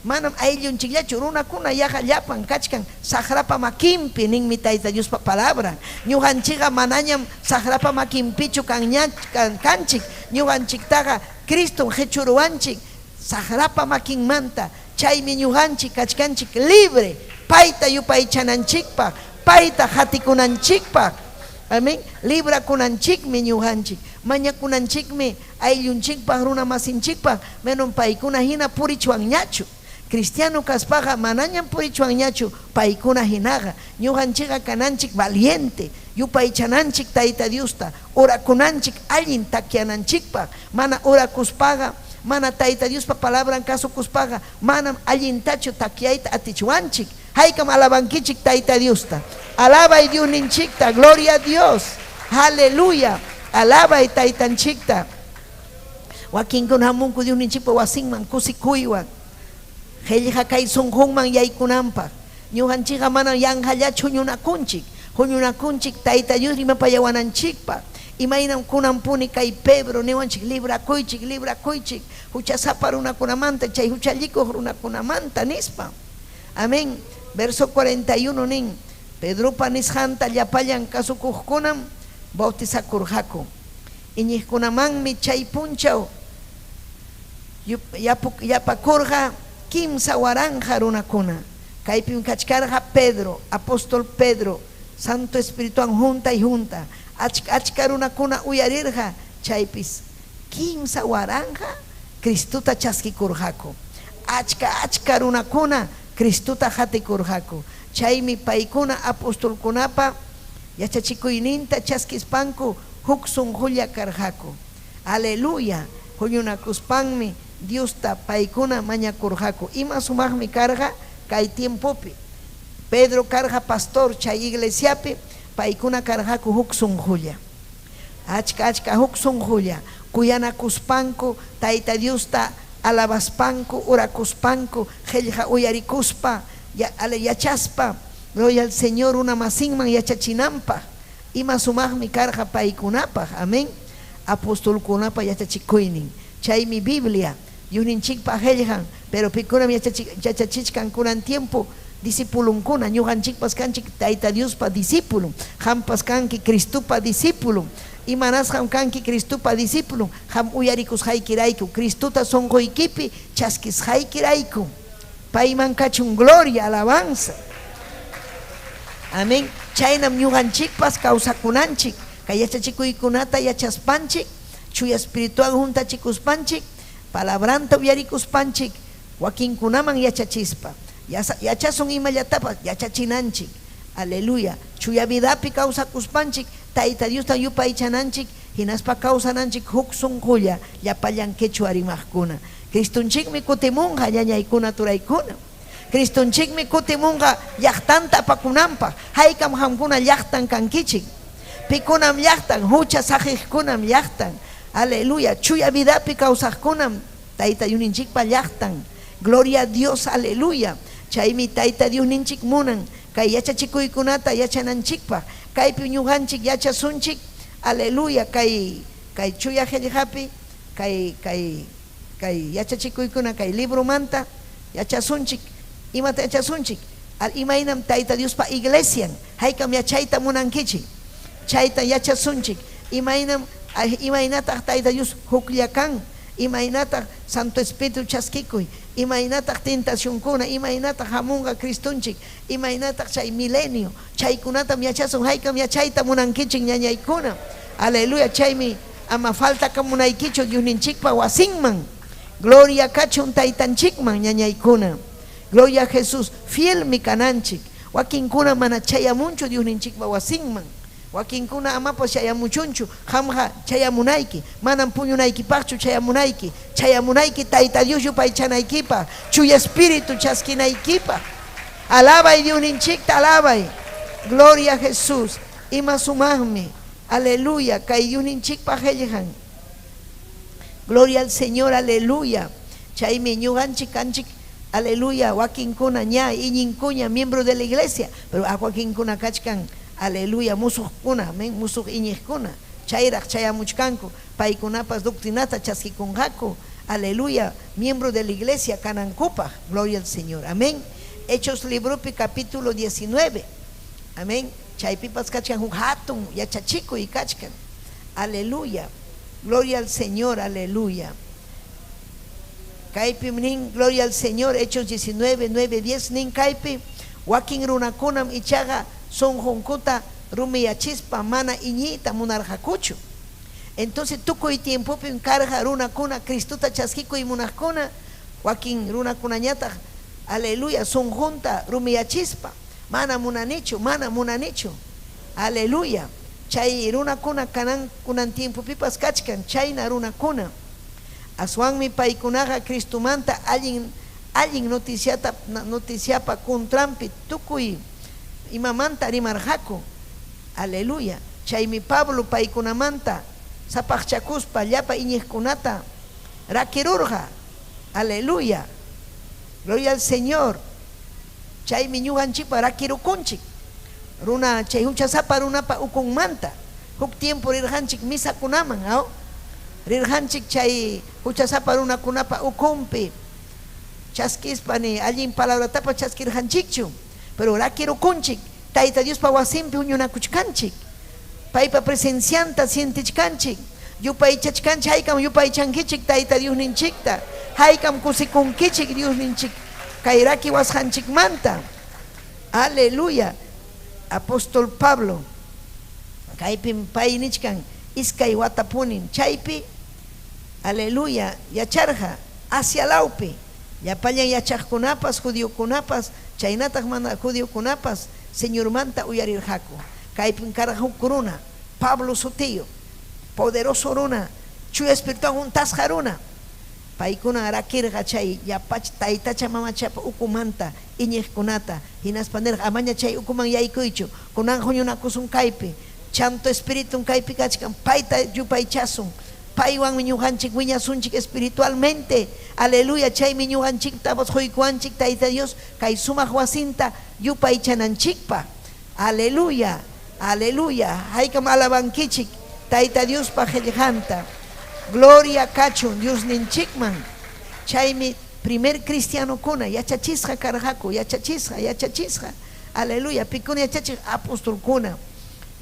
Manam ayllunchikllachu, runakuna yaqa llapan kachkan saqrapa makinpi, ninmi Tayta Diospa palabran. Ñuqanchikqa manañam saqrapa makinpichu kanchik, ñuqanchiktaqa Cristom qechuruwanchik saqrapa makinmanta, chaymi ñuqanchik kachkanchik libre payta yupaychananchikpaq, payta qatikunanchikpaq. Amén. Librakunanchikmi ñuqanchik, mañakunanchikmi ayllunchikpaq, runamasinchikpaq, menon paykuna hina purichwanñachu. Cristiano kaspaqa manañam purichwanñachu paykuna hinaqa. Ñuqanchikqa kananchik valiente, yupaychananchik Tayta Diosta, orakunanchik allin takyananchikpaq. Mana orakuspaqa, mana Tayta Diospa palabran kasukuspaqa, manam allintachu takyayta atichwanchik. Haykam alabankichik Tayta Diosta. Alabay Diosninchikta, gloria a Dios. Aleluya. Alabay Taytanchikta. Wakinkuna hamunku Diosninchikpa wasinman kusikuywan. Qellqa kay sunqunman yaykunanpaq. Ñuqanchikqa manam yanqallachu huñunakunchik. Huñunakunchik Tayta Dios rimapayawananchikpaq. Imaynam kunanpuni kay Pedro niwanchik librakuychik, librakuychik huchasapa runakunamanta, chay huchallikuq runakunamanta nispa. Amén. Verso 41 nin, Pedropa nisqanta llapallan kasukuqkunam bautizakurqaku. Iñiqkunamanmi chay punchaw yapakurqa 3000 runakuna. Kaypim kachkarqa Pedro, apóstol Pedro, Santo Espirituwan huntay hunta. Achka achka runakuna uyarirqa, chaypis 3000 Cristota chaskikurqaku. Achka achka runakuna Cristota qatikurqaku. Chaymi paykuna apostolkunapa yachachikuyninta chaskispanku huk sunqulla karqaku. Aleluya! Huñunakuspanmi Diosta paykuna mañakurqaku. Ima sumaqmi karqa kay tiempopi. Pedro karqa pastor chay iglesiapi, paykuna karqaku huk sunqulla. Achka achka huk sunqulla kuyanakuspanku, Tayta Diosta alabaspanku, orakuspanku, qellqa uyarikuspa, yachaspa, gloria al Señor runamasinman yachachinanpaq. Ima sumaqmi karqa paykunapaq. Amén. Apostolkunapa yachachikuynin. Chaymi Biblia, Diosninchikpa qellqan, pero pikunam yachachichkan kunan tiempo discipulunkuna, ñuqanchikpas kanchik Tayta Diospa discipulun, qampas kanki Cristopa discipulun. Imanasqam kanki Cristopa discipulun? Qam uyarikusqaykirayku, Cristota sunquykipi chaskisqaykirayku. Payman kachun gloria, alabanza. Amén. Chaynam ñuqanchikpas kawsakunanchik, kay yachachikuykunata yachaspanchik, Chuya Espirituwan huntachikuspanchik, palabranta uyarikuspanchik, wakinkunaman yachachispa. Yachasun imallatapas yachachinanchik. Aleluya. Chuya vidapi kawsakuspanchik, Tayta Diostam yupaychananchik, hinaspa kawsananchik huk sunqulla llapallan quechua rimaqkuna. Cristonchikmi kutimunqa, ñañaykuna, turaykuna. Cristonchikmi kutimunqa llaqtanta apakunanpaq. Haykam qamkuna llaqtan kankichik? Pikunam llaqtan? Hucha saqiqkunam llaqtan. Aleluya. Chuya vidapi kawsaqkunam Tayta Diosninchikpa llaqtan. Gloria a Dios. Aleluya. Chaymi Tayta Diosninchik munan kay yachachikuykunata yachananchikpaq. Kaypi ñuqanchik yachasunchik. Aleluya. Kay kay chuya qellqapi kay kay kay yachachikuykuna kay libromanta yachasunchik. Imata yachasunchik? Imaynam Tayta Diospa iglesian, haykam yachayta munankichik? Chayta yachasunchik. Imaynam imaynataq Tayta Dios huklla kan? Imaynataq Santo Espíritu chaskikuy? Imaynataq tentacionkuna? Imaynataq hamunqa Cristonchik? Imaynataq chay milenio? Chaykunatam yachasun. Haykam yachayta munankichik, ñañaykuna? Aleluya. Chaymi ama faltakamunaykichu Diosninchikpa wasinman. Gloria kachun Taytanchikman, ñañaykuna. Gloria a Jesús. Fielmi kananchik. Wakinkuna mana chayamunchu Diosninchikpa wasinman. Wakinkuna amapas chayamuchunchu. Qamqa chayamunayki. Manam puñunaykipaqchu chayamunayki. Chayamunayki Tayta Dios yupaychanaykipaq. Chuya Espíritu chaskinaykipaq. Alabay Diosninchikta, alabay. Gloria a Jesús. Ima sumaqmi. Aleluya. Kay Diosninchikpa qellqan. Gloria al Señor, aleluya. Chaymi ñuqanchik kanchik, aleluya, wakinkuna ña iñinkuña miembro de la iglesia, pero wakinkuna kachkan, aleluya, musuqkuna, amén, musuq iñiqkuna, chayraq chayamuchkanku, paykunapas doctrinata chaskikunqaku, aleluya, miembro de la iglesia kanankupaq. Gloria al Señor, amén. Hechos libropi capítulo 19, amén, chaypipas kachkan huk hatun yachachikuy kachkan, aleluya. Gloria al Señor, aleluya. Kaypim nin, gloria al Señor, Hechos 19, 9, 10 nin kaypi, wakin runakunam ichaqa sunqunkuta rumiyachispa mana iñiyta munarqakuchu. Entonces tukuy tiempopim karqa runakuna Cristota chaskikuy munaqkuna, wakin runakunañataq, aleluya, sunqunta rumiyachispa, mana munanichu, mana munanichu. Aleluya. Chay runakuna kanan kunan tiempopipas kachkan chayna runakuna. Aswanmi paykunaqa Cristomanta allin allin noticiata noticiapa contranpi tukuy imamanta rimarqaku. Aleluya. Chaymi Pablo paykunamanta sapaqchakuspa llapa iñiqkunata rakirurqa. Aleluya. Gloria al Señor. Chaymi ñuqanchikpa rakirukunchik. Runa chay huchasapa runapa ukunmanta. Huk tiempo rirqanchik misakunaman, aw? Rirqanchik chay huchasapa runakunapa ukunpi chaskispa ni allin palabratapas chaskirqanchikchu. Pero rakirukunchik, Tayta Diospa wasinpi huñunakuchkanchik. Paypa presencianta sientichkanchik. Yupaychachkanchik, haykam yupaychankichik Tayta Diosninchikta, haykam kusikunkichik Diosninchik kay rakiwasqanchikmanta. Aleluya! Apóstol Pablo kaypim pay nichkan iskay watapunim chaypi, aleluya, yacharqa Asia lawpi llapallan yachaqkunapas, judiokunapas chaynataq mana judiokunapas Señormanta uyarirqaku. Kaypim karqa huk runa, Pablo sutiyuq, poderoso runa, Chuya Espirituwan huntasqa runa. Paykunan rakirqa chay llapach taytacha-mamachapa ukumanta iñiqkunata, hinaspa nirqa, Amaña chay ukuman yaykuychu, kunanqa huñunakusun kaypi, Chanto Espiritun kaypi kachkan, payta yupaychasun, paywanmi ñuqanchik wiñasunchik espiritualmente, aleluya, chaymi ñuqanchiktapas quykuwanchik Tayta Dios kay sumaq wasinta yupaychananchikpaq, aleluya, aleluya, haykam alabankichik Tayta Diospa qellqanta, gloria kachun Diosninchikman, chaymi primer cristianokuna yachachisqa karqaku, yachachisqa, yachachisqa, aleluya, pikuna yachachiq? Apostolkuna,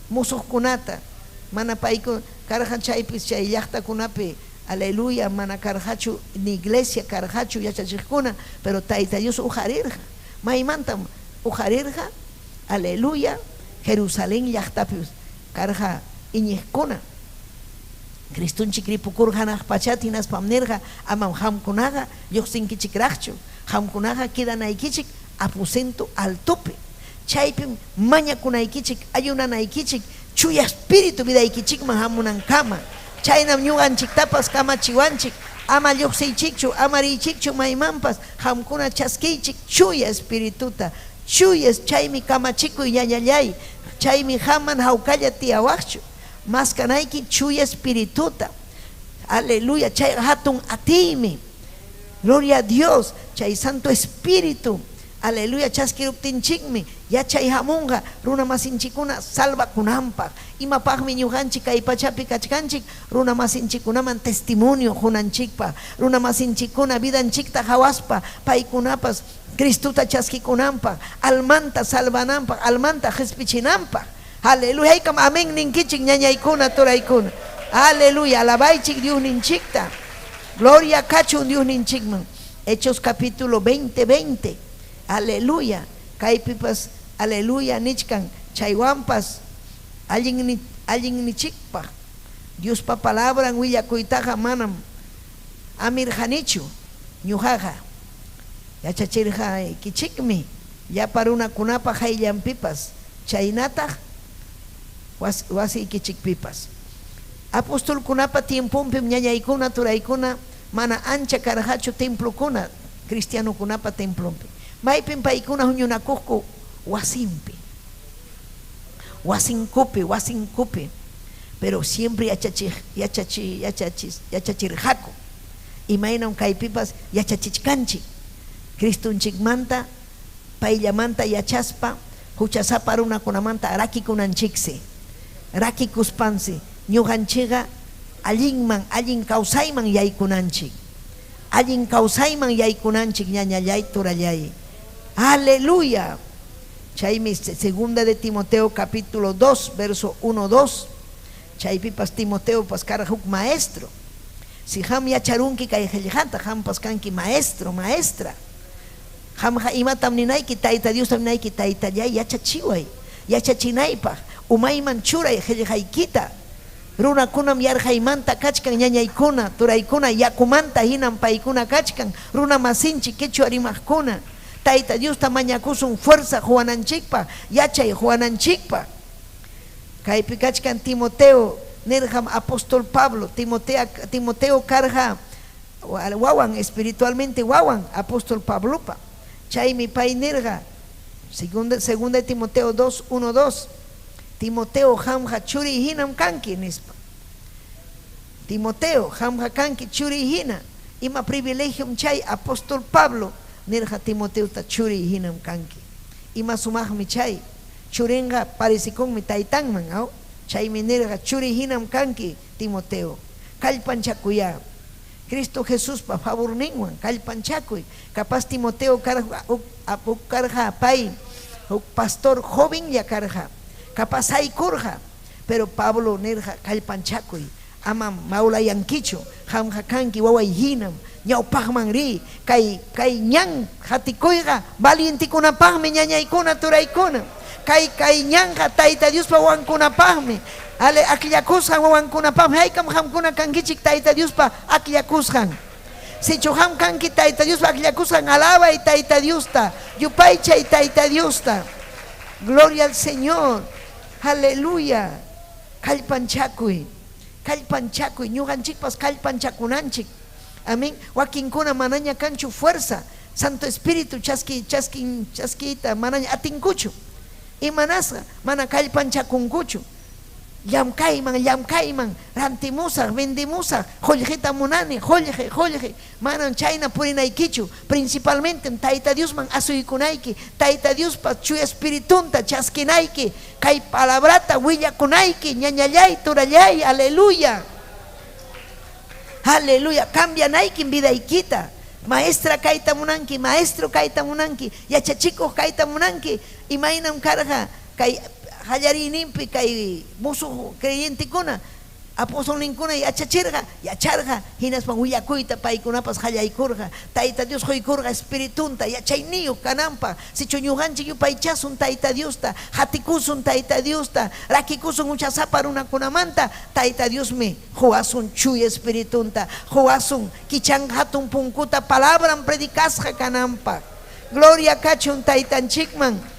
musuqkunata, mana payku karqa chaypis chay llaqtakunapi, aleluya, mana karqachu ni iglesia karqachu yachachiqkuna, pero Tayta Dios uqarirqa. Maymantam uqarirqa? Aleluya, Jerusalén llaqtapi karqa iñiqkuna. Cristonchik ripukurqa hanaq pachata hinaspam nirqa, Amam qamkunaqa lluqsinkichikraqchu, qamkunaqa quedanaykichik aposento altopi. Chaypim mañakunaykichik, ayunanaykichik Chuya Espíritu vidaykichikman hamunankama. Chaynam ñuqanchiktapas kamachiwanchik, Ama lluqsiychikchu, ama riychikchu maymanpas, qamkuna chaskiychik Chuya Espirituta. Chuya, chaymi kamachikuy ñañallay, chaymi qamman hawkalla tiyawaqchu. Maskanayki Chuya Espirituta. Aleluya, chayqa hatun atiymi. Gloria a Dios, chay Santo Espíritu, aleluya, chaskiruptinchikmi yachay hamunqa runamasinchikkuna salvakunanpaq. Imapaqmi ñuqanchik kay pachapi kachkanchik? Runamasinchikkunaman testimonio qunanchikpaq, runamasinchikkuna vidanchikta qawaspa paykunapas Cristota chaskikunanpaq, almanta salvananpaq, almanta qespichinanpaq. Aleluya, haykam amén ninkichik ñañaykuna, turaykuna. Aleluya, alabaychik Diosninchikta. Gloria kachun Diosninchikman. Hechos capítulo 20, 20. Aleluya. Kaypipas aleluya nichkan chaywanpas allin allinnichikpaq. Diospa palabran willakuytaqa manam amirqanichu ñuqaqa. Yachachirqaykichikmi llapa runakunapa qayllanpipas chaynataq wasiykichikpipas. Apostolkunapa tiemponpim ñañaykuna, turaykuna mana ancha karqachu templokuna cristianokunapa templonpi. Maypim paykuna huñunakuqku? Wasinpi. Wasinkupi, wasinkupi. Pero siempre yachachiq, yachachi, yachachis, yachachirqaku. Imaynam kaypipas yachachichkanchik Cristonchikmanta payllamanta yachaspa huchasapa runakunamanta rakikunanchiksi. Rakikuspansi ñuqanchikqa allinman, allin kawsayman yaykunanchik. Allin kawsayman yaykunanchik ñañallay, turallay. Aleluya! Chaymi Segunda de Timoteo capítulo 2, verso 1, 2, chaypipas Timoteopas karqa huk maestro. Si qam yacharunki kay qellqata, qampas kanki maestro, maestra. Qamqa imatam ninayki? Tayta Diostam ninayki, Taytallay, yachachiway, yachachinaypaq umayman churay qellqaykita. Runakunam yarqaymanta kachkan, ñañaykuna, turaykuna, yakumanta hinam paykuna kachkan, runamasinchik quechua rimaqkuna. Tayta Diosta mañakusun fuerza quwananchikpaq, yachay quwananchikpaq. Kaypi kachkan Timoteo, nirqam apostol Pablo, Timotea, Timoteo karqa wawan, espiritualmente wawan apostol Pablopa. Chaymi pay nirqa, segunda, segunda de Timoteo 2, 1, 2, Timoteo, qamqa churiy hinam kanki, nispa. Timoteo, qamqa kanki churiy hina. Ima privilegiom chay, apostol Pablo nirqa Timoteota churiy hinam kanki. Ima sumaqmi chay. Churinqa parecikunmi taytanman, aw? Chaymi nirqa, Churi hinam kanki, Timoteo. Kallpanchakuyá. Cristo Jesuspa favorninwan kallpanchakuy. Capaz Timoteo karqa huk huk karqa pay huk pastor jovenlla karqa. Capaz saykurqa. Pero Pablo nirqa, Kallpanchakuy. Amam mawlayankichu. Qamqa kanki waway hinam. Ñawpaqman riy. Kay kay ñan qatikuyqa valientekunapaqmi, ñañaykuna, turaykuna. Kay kay ñanqa Tayta Diospa wawankunapaqmi. Ale akllakusqan wawankunapaqmi. Haykam qamkuna kankichik Tayta Diospa akllakusqan? Sichu qam kanki Tayta Diospa akllakusqan, alabay Tayta Diosta, yupaychay Tayta Diosta. Gloria al Señor. Aleluya. Kallpanchakuy. Kallpanchakuy. Ñuqanchikpas kallpanchakunanchik. Amén. Wakinkuna manaña kanchu fuerza, Santo Espíritu chaski chaskin chaskiyta manaña atinkuchu. Imanasqa? Mana kallpanchakunkuchu. Llamkayman, llamkayman, rantimusaq, vendemusaq, qullqita munani, qullqi, qullqi. Manam chayna purinaykichu. Principalmentem Tayta Diosman asuykunayki, Tayta Diospa Chuya Espiritunta chaskinayki, kay palabrata willakunayki, ñañallay, turallay, aleluya. Aleluya. Cambianaykim vidaykita. Maestra kayta munanki, maestro kayta munanki, yachachikuq kayta munanki. Imaynam karqa kay qallariyninpi kay musuq creyentekuna, apostolninkuna yachachirqa, yacharqa, hinaspam willakuyta paykunapas qallaykurqa. Tayta Dios quykurqa espiritunta yachayniyuq kananpaq. Sichu ñuqanchik yupaychasun Tayta Diosta, qatikusun Tayta Diosta, rakikusun huchasapa runakunamanta, Tayta Diosmi quwasun Chuya Espiritunta, quwasun kichanqa hatun punkuta palabran predicasqa kananpaq. Gloria kachun Taytanchikman.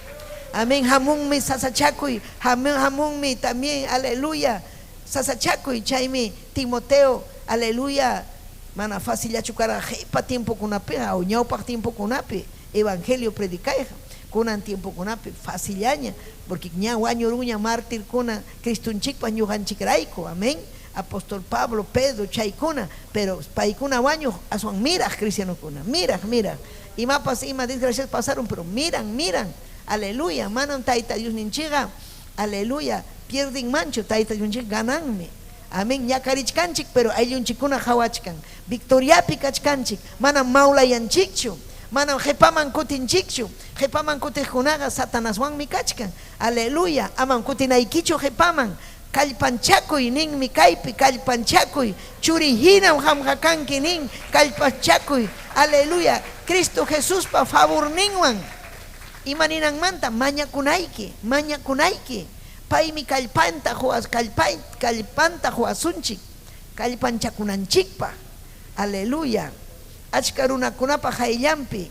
Amén. Hamunmi sasachakuy, hamunmi también, aleluya, sasachakuy. Chaymi Timoteo, aleluya, mana facillachu karqa qipa tiempokunapiqa o ñawpaq tiempokunapi evangelio predicayqa. Kunan tiempokunapi facillaña, porque ña wañurunña mártirkuna Cristonchikpa ñuqanchikrayku, amén. Apóstol Pablo, Pedro, chaykuna, pero paykuna wañuq aswan miraq cristianokuna, miraq, miraq. Imapas ima desgracias pasarun, pero miran, miran. Aleluya, manam Tayta Diosninchikqa, aleluya, pierdenmanchu, Tayta Diosninchikqa gananmi. Amén, ñakarichkanchik, pero ayllunchikkuna qawachkan. Victoriapi kachkanchik, manam mawlayanchikchu, manam qepaman kutinchikchu. Qepaman kutiqkunaqa Satanaswanmi kachkan. Aleluya, amam kutinaykichu qepaman. Kallpanchakuy ninmi kaypi, kallpanchakuy. Churi hinam qamqa kanki nin, kallpanchakuy. Aleluya, Cristo Jesuspa favorninwan. Ima ninanmanta? Mañakunayki, mañakunayki. Paymi kallpanta quwas, kallpanta quwasunchik kallpanchakunanchikpaq. Aleluya. Achka runakunapa qayllanpi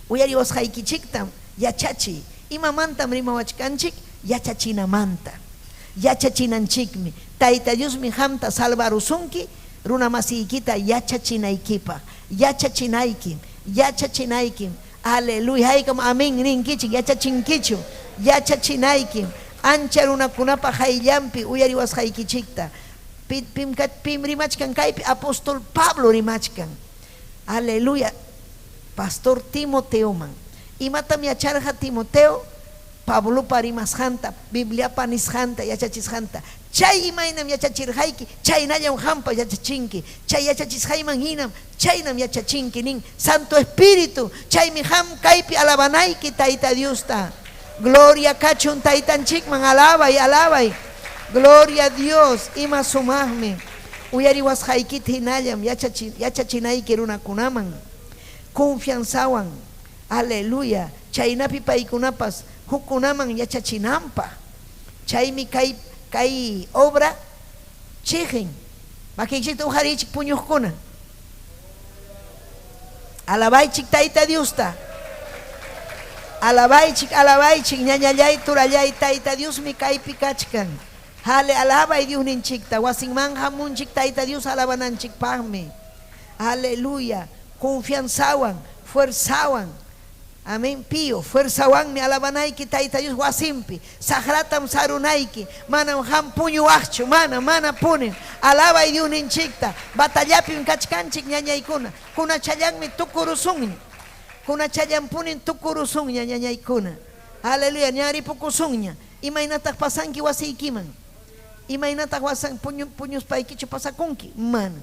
uyariwasqaykichiktam yachachiy. Imamantam rimawachkanchik? Yachachinamanta. Yachachinanchikmi. Tayta Diosmi qamta salvarusunki runamasiykita yachachinaykipaq. Yachachinaykim. Yachachinaykim. Aleluya. Haykam amén ninkichik? Yachachinkichu? Yachachinaykim. Ancha runakunapa qayllanpi uyariwasqaykichikta. Pim, pim rimachkan kaypi? Apóstol Pablo rimachkan. Aleluya. Pastor Timoteoman. Imatam yacharqa Timoteo? Pablopa rimasqanta, Bibliapa nisqanta, yachachisqanta. Chay imaynam yachachirqayki, chaynallam qampas yachachinki. Chay yachachisqayman hinam, chaynam yachachinki, nin Santo Espíritu. Chaymi qam kaypi alabanayki Tayta Diosta. Gloria kachun Taytanchikman, alabay, alabay. Gloria a Dios, ima sumaqmi. Uyariwasqaykita hinallam yachachinayki runakunaman. Confianzawan, aleluya, chaynapi paykunapas hukkunaman yachachinanpaq. Chaymi kay kay obra chiqin. Makiykichikta uqariychik puñuqkuna. Alabaychik Tayta Diosta. Alabaychik, alabaychik, ñañallay, turallay, Tayta Diosmi kaypi kachkan. Hale, alabay Diosninchikta. Wasinman hamunchik Tayta Dios alabananchikpaqmi. Aleluya. Confianzawan, fuerzawan. Amén. Pío, fuerzawanmi alabanayki Tayta Dios wasinpi. Saqratam sarunayki. Manam qam puñuwaqchu. Mana, mana punim. Alabay Diosninchikta. Batallapim kachkanchik ñañaykuna. Kunachallanmi tukurusunña. Kunachallanpunim tukurusunña ñañaykuna. Aleluya, ña ripukusunña. Imaynataq pasanki wasiykiman? Imaynataq wasan puñuspaykichu pasakunki? Mana.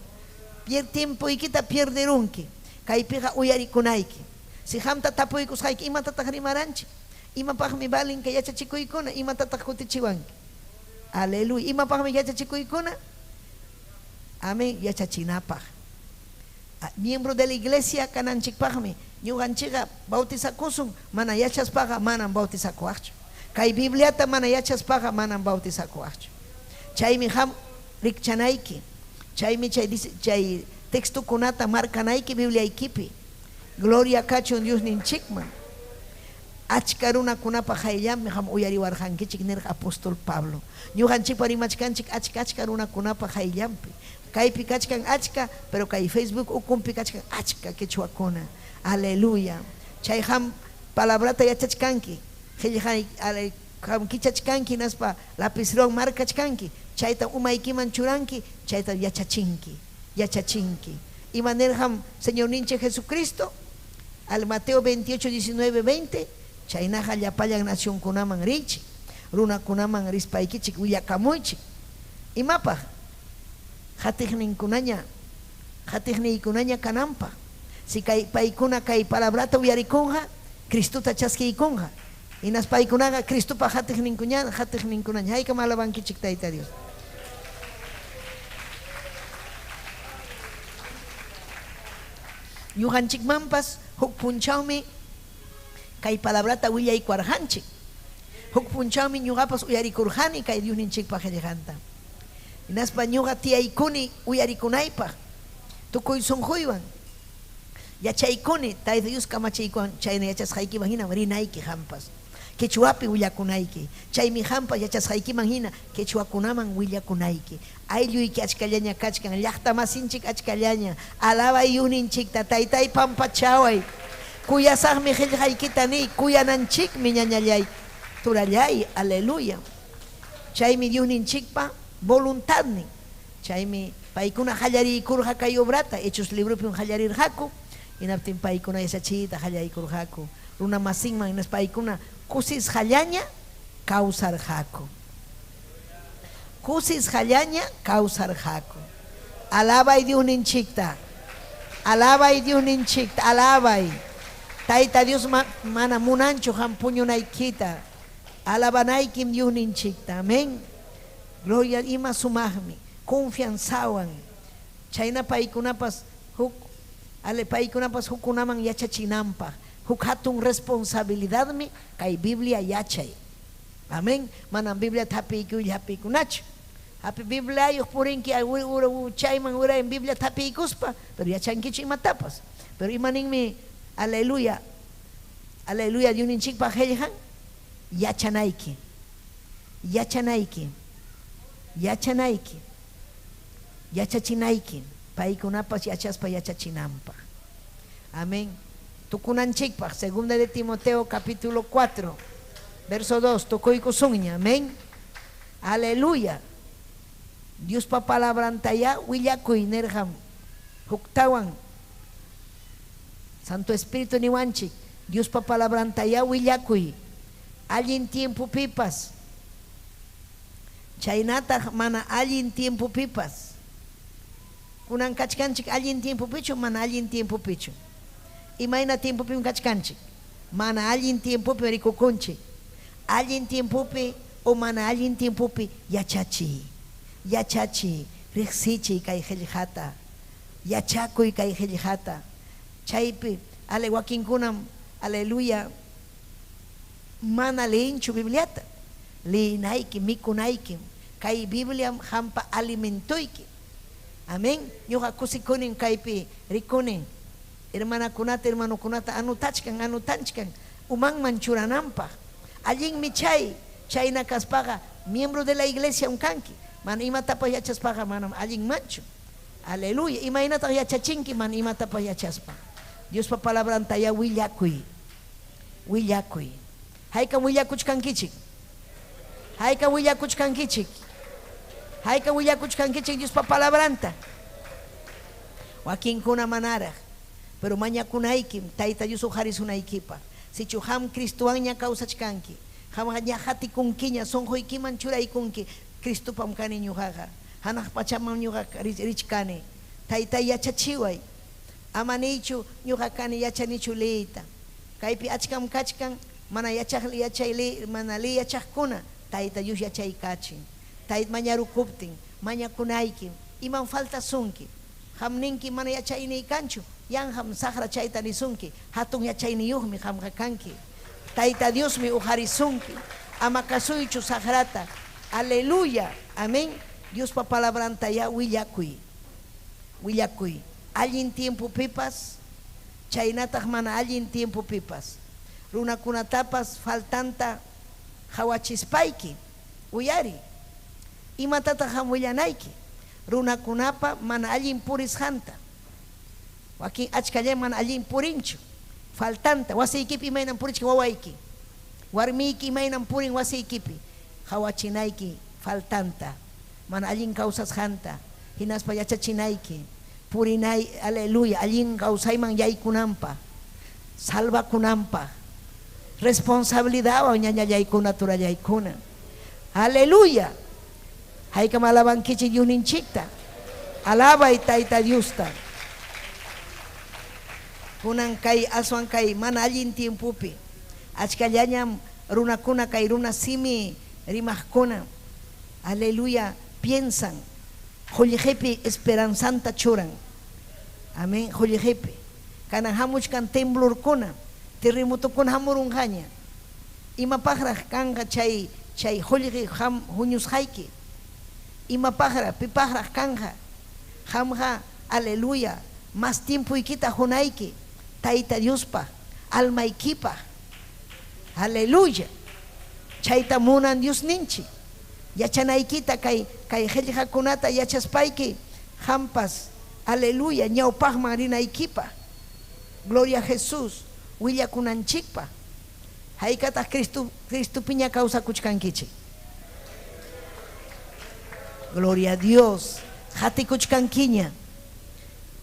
Tiempoykita pierderunki. Kaypiqa uyarikunayki. Si qamta tapuykusqayki, imatataq rimaranchik? Imapaqmi valin kay yachachikuykuna? Imatataq kutichiwanki? Aleluya. Imapaqmi yachachikuykuna? Amén. Yachachinapaq. Miembro de la iglesia kananchikpaqmi ñuqanchikqa bautizakusun, mana yachaspaqa manam bautizakuwaqchu. Kay Bibliata mana yachaspaqa manam bautizakuwaqchu. Chaymi qam rikchanayki. Chaymi chay chay textokunata markanayki Bibliaykipi. Gloria kachun Diosninchikman. Achka runakunapa qayllanpi qam uyariwarqankichik nirqa apóstol Pablo. Ñuqanchikpa rimachkanchik achka achka runakunapa qayllanpi. Kaypi kachkan achka, pero kay Facebook ukunpi kachkan achka quechuakuna. Aleluya. Chay qam palabrata yachachkanki, qillqay qam kichachkanki hinaspa lapizruwan markachkanki, chaytam umaykiman churanki, chaytam yachachinki, yachachinki. Ima nirqam Señorninchik Jesucristo? Al Mateo 28, 19, 20, Chaynaqa llapallan nacionkunaman riychik, runakunaman rispaykichik willakamuychik. Imapaq? Qatiqninkunaña, qatiqniykunaña kananpaq. Si kay paykuna kay palabrata uyarikunqa, Cristota chaskiykunqa. Hinaspaykunaqa Cristopa qatiqninkuña, qatiqninkunaña. Haykam alabankichik Tayta Dios. Ñuqanchikmanpas huk punchawmi kay palabrata willaykuwarqanchik. Huk punchawmi ñuqapas uyarikurqani kay Diosninchikpa qillqanta. Hinaspa ñuqa tiyaykuni uyarikunaypaq tukuy sunquywan. Yachaykuni Tayta Dios kamachiykuwan chayna yachasqaykiman hinam rinayki qampas. Quechuapi willakunayki. Chaymi qampas yachasqaykiman hina quechuakunaman willakunayki. Aylluyki achkallaña kachkan, llaqtamasinchik achkallaña. Alabay Diosninchikta, Taytay pampachaway. Kuyasaqmi qillqaykita niy, kuyananchikmi ñañallay, turallay. Aleluya. Chaymi Diosninchikpa voluntadnin. Chaymi paykuna qallariykurqa kay obrata, Hechos libropim qallarirqaku, hinaptin paykuna yachachiyta qallaykurqaku runamasinman, hinaspa paykuna kusisqallaña kawsarqaku. Kusisqallaña kawsarqaku. Alabay Diosninchikta. Alabay Diosninchikta, alabay. Tayta Dios mana munanchu qam puñunaykita. Alabanaykim Diosninchikta. Amén. Gloria ima sumaqmi, confianzawan. Chayna paykunapas huk ale paykunapas hukkunaman yachachinanpaq huk hatun responsabilidadmi kay Biblia yachay. Amén. Manam Bibliata hapiykuylla hapiykunachu. Hapi Bibliayuq purinki chayman urayman Bibliata hapiykuspa, pero yachankichu imatapas. Pero ima ninmi aleluya, aleluya Diosninchikpa qillqan? Yachanayki. Yachanayki. Yachanayki. Yachachinayki. Paykunapas yachaspa yachachinanpaq. Amén. Tukunanchikpaq, segunda de Timoteo capítulo 4, verso 2, tukuykusunña. Amén. Aleluya. Diospa palabrantayá willakuy nirqam huktawan Santo Espíritu niwanchik, Diospa palabrantayá willakuy allin tiempopipas, chaynataq mana allin tiempopipas. Kunan kachkanchik allin tiempopichu mana allin tiempopichu? Imayna tiempopim kachkanchik? Mana allin tiempopim rikukunchik. Allin tiempopi o mana allin tiempopi yachachiy. Yachachiy, riqsichiy kay qillqata. Yachakuy kay qillqata. Chaypi ale wakinkunam, aleluya, mana leenchu Bibliata. Leenaykim, mikunaykim. Kay Bibliam qampa alimentoyki. Amén. Ñuqa kusikunim kaypi rikuni hermanakunata, hermanokunata anotachkan, anotanchkan umanman churananpaq. Allinmi chay, chayna kaspaqa miembro de la iglesiam kanki. Mana imatapas yachaspaqa manam allinmanchu. Aleluya. Imaynataq yachachinki mana imatapas yachaspa? Diospa palabrantayá willakuy. Willakuy. Haykam willakuchkankichik? Haykam willakuchkankichik? Haykam willakuchkankichik Diospa palabranta? Wakinkuna manaraq, pero mañakunaykim Tayta Dios uqarisunaykipaq. Sichu qam Cristowanña kawsachkanki, qamqa ña qatikunkiña, sunquykiman churaykunki, Cristopam kani ñuqaqa, hanaq pachaman ñuqa richkani. Taytay yachachiway. Ama niychu, ñuqa kani yachanichu liyta. Kaypi achkam kachkan mana yachaq yachay liy mana liy yachaqkuna, Tayta Dios yachaykachin. Tayt mañarukuptin, mañakunaykim, imam faltasunki. Qam ninki mana yachayniy kanchu, yanqam saqra chayta nisunki, hatun yachayniyuqmi qamqa kanki. Tayta Diosmi uqarisunki. Ama kasuychu saqrata. Aleluya. Amén. Diospa palabrantayá willakuy. Willakuy. Allin tiempopipas chaynataq mana allin tiempopipas. Runakunatapas faltanta qawachispayki uyariy. Imatataq qam willanayki? Runakunapa mana allin purisqanta. Wakin achkallam mana allin purinchu. Faltanta, wasiykipi imaynam purichkan wawayki, warmiyki imaynam purin wasiykipi, qawachinayki faltanta, mana allin kawsasqanta, hinaspa yachachinayki, purinay, aleluya, allin kawsayman yaykunanpaq, salvakunanpaq, responsabilidadwan ñañallaykuna, turallaykuna. Aleluya! Haykam alabankichik Diosninchikta? Alabay Tayta Diosta. Kunan kay aswan kay mana allin tiempopi, achkallañam runakuna kay runa simi rimaqkuna, aleluya, piensan, qullqipi esperanzanta churan. Amén, qullqipi. Kanan hamuchkan temblorkuna, terremotokuna hamurunqaña. Imapaqraq kanqa chay chay qullqi qam huñusqayki? Imapaqraq, pipaqraq kanqa? Qamqa, aleluya, mas tiempoykita qunayki Tayta Diospaq, almaykipaq. Aleluya! Chayta munan Diosninchik. Yachanaykita kay kay qellqakunata yachaspayki qampas, aleluya, ñawpaqman rinaykipaq. Gloria a Jesús, willakunanchikpaq. Haykataq Cristo Cristopiña kawsakuchkankichik? Gloria a Dios. Qatikuchkankiña.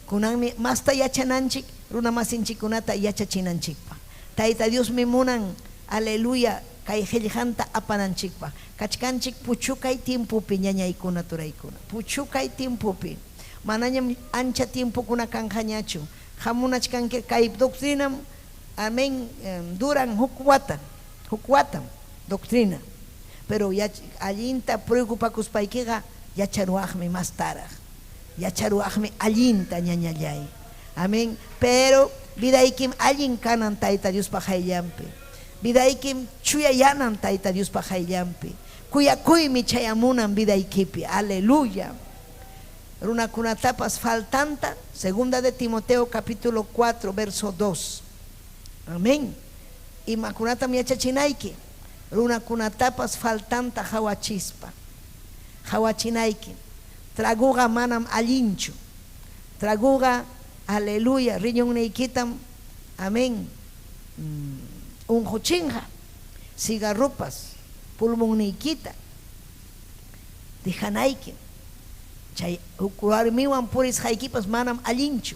Kunanmi masta yachananchik runamasinchikkunata yachachinanchikpaq. Tayta Diosmi munan, aleluya, kay qellqanta apananchikpaq. Kachkanchik puchukay tiempopi, ñañaykuna, turaykuna. Puchukay tiempopi. Manañam ancha tiempokuna kanqañachu. Hamunachkanki kay doctrinam, amén, duran huk wata, huk watam doctrina. Pero allinta preocupakuspaykiqa yacharuwaqmi mastaraq. Yacharuwaqmi allinta, ñañallay. Amén. Pero vidaykim allin kanan Tayta Diospa qayllanpi. Vidaykim chuyayanan Tayta Diospa qayllanpi. Kuyakuymi chayamunan vidaykipi. Aleluya. Runakunatapas faltanta, Segunda de Timoteo capítulo 4 verso 2. Amén. Imakunatam yachachinayki? Runakunatapas faltanta qawachispa. Qawachinayki. Tragoqa manam allinchu. Tragoqa, aleluya, riñonniykitam, amén, unquchinqa. Cigarropas pulmonniykita dejanaykim. Chay huk warmiwan purisqaykipas manam allinchu.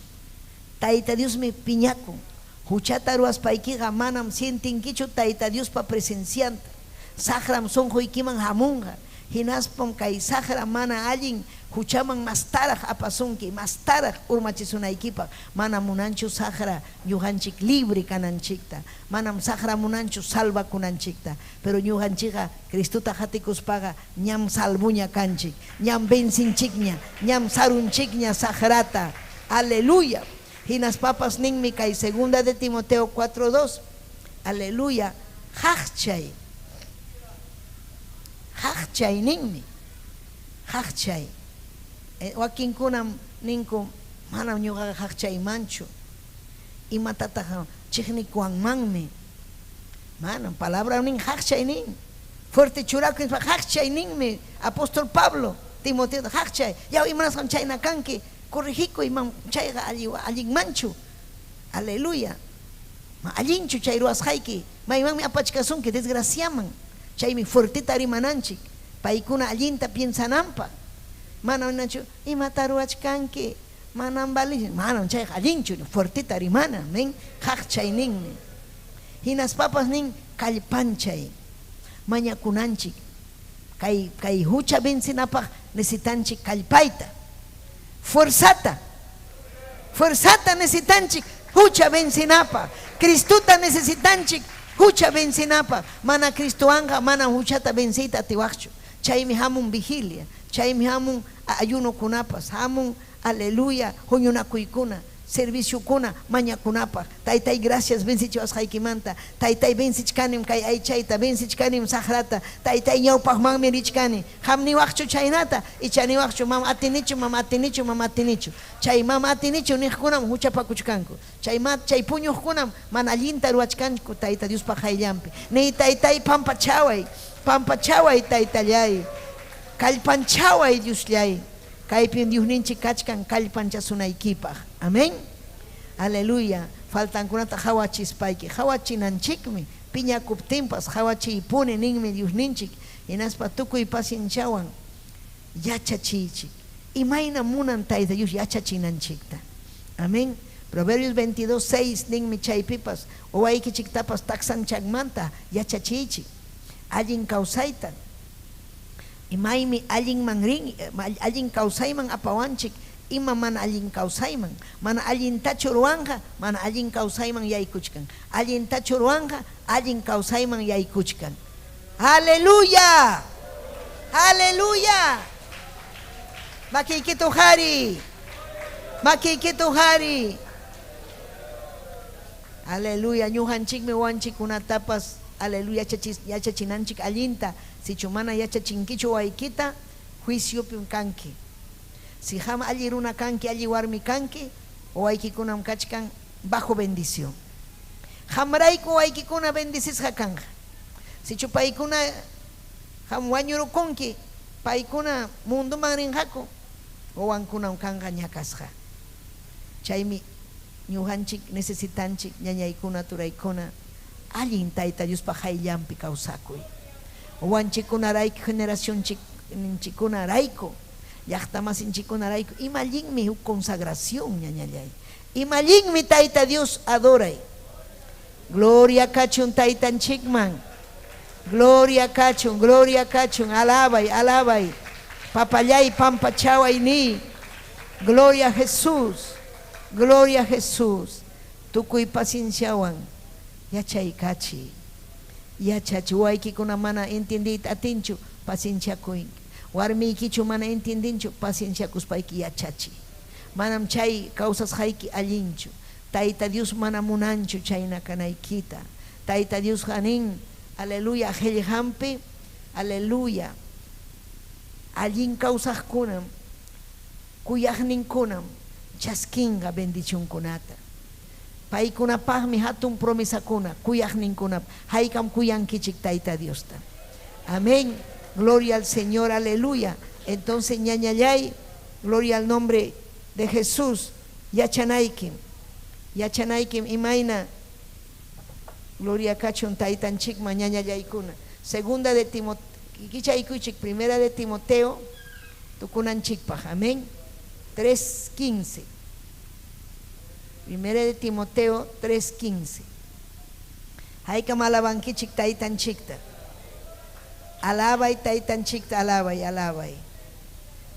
Tayta Diosmi piñakun. Huchata ruwaspaykiqa manam sientinkichu Tayta Diospa presencianta. Saqram sunquykiman hamunqa, hinaspam kay saqra mana allin huchaman mastaraq apasunki, mastaraq urmachisunaykipaq. Manam munanchu saqra ñuqanchik libre kananchikta. Manam saqra munanchu salvakunanchikta. Pero ñuqanchikqa Cristota qatikuspaqa ñam salvoña kanchik, ñam vencinchikña, ñam sarunchikña saqrata. Aleluya! Hinaspapas ninmi kay Segunda de Timoteo 4:2, Aleluya! Qaqchay, qaqchay ninmi, qaqchay. Wakinkunam ninku, Manam ñuqaqa qaqchaymanchu, imatataq chiqnikuwanmanmi. Manam, palabram nin qaqchay nin. Fuerte churakuy nispa qaqchay ninmi apóstol Pablo Timoteota, qaqchay. Yaw, imanasqam chayna kanki? Corregikuy, mam chayqa allinmanchu. Aleluya. Ma allinchu chay ruwasqayki, maymanmi apachkasunki desgraciaman. Chaymi fuerteta rimananchik, paykuna allinta piensananpaq. Manam ninachu, imata ruwachkanki, manam valinchu, manam chayqa allinchu, fuerteta rimana, amén, qaqchay ninmi. Hinaspapas nin kallpanchay. Mañakunanchik. Kay kay hucha vencinapaq necesitanchik kallpayta. Fuerzata. Fuerzata necesitanchik hucha vencinapaq. Cristota necesitanchik hucha vencinapaq. Mana Cristowanqa manam huchata venciyta atiwaqchu. Chaymi hamun vigilia, chaymi hamun ayunokunapas, hamun aleluya huñunakuykuna, serviciokuna mañakunapaq. Taytay gracias vencichiwasqaykimanta. Taytay vencichkanim kay aychayta, vencichkanim saqrata. Taytay ñawpaqmanmi richkani. Qam niwaqchu chaynata? Icha niwaqchu mam atinichu, mam atinichu, mam atinichu. Chay mam atinichu niqkunam huchapakuchkanku. Chay ma chay puñuqkunam mana allinta ruwachkanku Tayta Diospa qayllanpi. Niy taytay pampachaway, pampachaway taytallay. Kallpanchaway Diosllay. Kaypim Diosninchik kachkan kallpanchasunaykipaq. Amén. Aleluya. Faltankunata qawachispayki qawachinanchikmi. Piñakuptinpas qawachiypuni ninmi Diosninchik. Hinaspa tukuy pacienciawan yachachiychik. Imaynam munan Tayta Dios yachachinanchikta. Amén. Proverbios 22, 6 ninmi chaypipas, wawaykichiktapas taksanchakmanta yachachiychik. Allin kawsayta. Imaymi allinman rin, allin kawsayman apawanchik, ima mana allin kawsayman. Mana allintachu ruwanqa, mana allin kawsayman yaykuchkan. Allintachu ruwanqa, allin kawsayman yaykuchkan. Aleluya! Aleluya! Makiykita uqariy. Makiykita uqariy. Aleluya! Ñuqanchikmi wawanchikkunatapas aleluya yachachinanchik allinta. Sichu mana yachachinkichu wawaykita, juiciopim kanki. Si qam alli runa kanki, alli warmi kanki, wawaykikunam kachkan bajo bendición. Qamrayku wawaykikuna bendecisqa kanqa. Sichu paykuna qam wañurukunki, paykuna mundoman rinqaku, wawankunam kanqa ñakasqa. Chaymi ñuqanchik necesitanchik ñañaykuna, turaykuna, allin Tayta Diospa qayllanpi kawsakuy. Wawanchikkunarayku, generacionninchikkunarayku, llaqtamasinchikkunarayku, ima allinmi huk consagración, ñañallay. Ima allinmi Tayta Dios adoray. Gloria kachun Taytanchikman. Gloria kachun, gloria kachun, alabay, alabay. Papallay pampachaway niy. Gloria Jesús, gloria Jesús. Tukuy pacienciawan yachaykachiy. Yachachiy. Wawaykikuna mana entiendeyta atinchu, pacienciakuy. Warmiykichu mana entiendenchu, pacienciakuspayki yachachiy. Manam chay kawsasqayki allinchu. Tayta Dios mana munanchu chayna kanaykita. Tayta Diosqa nin, Aleluya, qellqanpi, aleluya, allin kawsaqkunam, kuyaqninkunam chaskinqa bendicionkunata. Paykunapaqmi hatun promesakuna, kuyaqninkunap. Haykam kuyankichik Tayta Diosta. Amén. Gloria al Señor, aleluya. Entonces, ñañallay, gloria al nombre de Jesús. Yachanaykim, yachanaykim imayna gloria kachun Taytanchikman ñañallaykuna. Segunda de Timoteo, kichaykuychik primera de Timoteo tukunanchikpaq. Amén. 3:15. Primera de Timoteo 3:15. Haykam alabankichik Taytanchikta. Alabay Taytanchikta, alabay, alabay.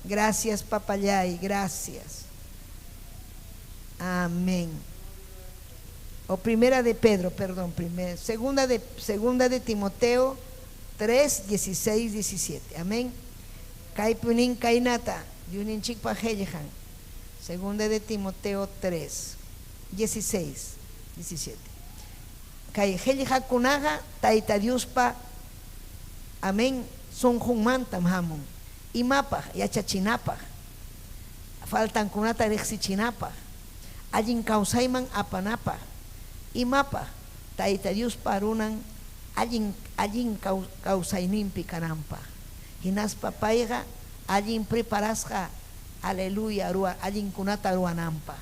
Gracias papallay, gracias. Amén. O primera de Pedro, perdón, primera, segunda de Timoteo 3, 16, 17. Amén. Kaypi nin kaynata, Diosninchikpa qellqan. Segunda de Timoteo 3, 16, 17. Kay qellqakunaqa Tayta Diospa, amén, sunqunmantam hamun. Imapaq? Yachachinapaq, faltankunata riqsichinapaq, allin kawsayman apanapaq. Imapaq? Tayta Diospa runan allin allin kawsayninpi kananpaq. Hinaspa payqa allin preparasqa, aleluya, ruwa allinkunata ruwananpaq.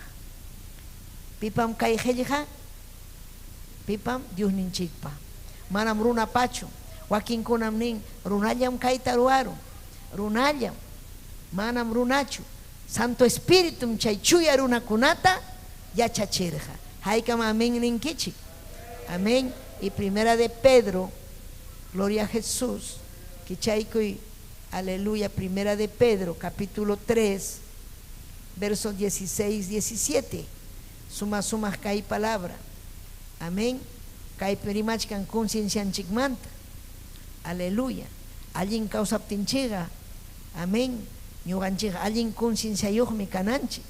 Pipam kay qellqa? Pipam? Diosninchikpa. Manam runapachu. Wakinkunam nin, runallam kayta ruwarun. Runallam. Manam runachu. Santo Espiritum chay chuya runakunata yachachirqa. Haykam amén ninkichik? Amén. Y primera de Pedro, gloria a Jesús, kichaykuy, aleluya, primera de Pedro, capítulo 3, versos 16, 17. Suma suma kay palabra. Amén. Kaypi rimachkan conciencianchikmanta. Aleluya. Allin kawsaptinchikqa, amén. Ñuqanchikqa allin concienciayuqmi kananchik.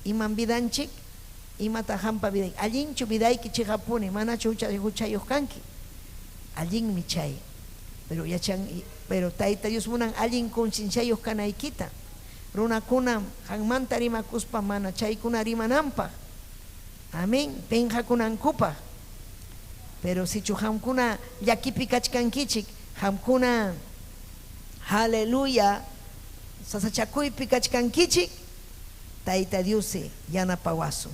Imam vidanchik, imata hampa vidayki. Allinchu vidayki chiqapuni, manachu huchayuq kanki. Allinmi chay. Pero yachan, pero Tayta Dios munan allin concienciayuq kanaykita. Runakuna qanmanta rimakuspa mana chaykuna rimananpaq. Amén. Penqakunankupaq. Pero sichu qamkuna llakipi kachkankichik, qamkuna, aleluya, sasachakuypi kachkankichik, Tayta Dios yanapawasun.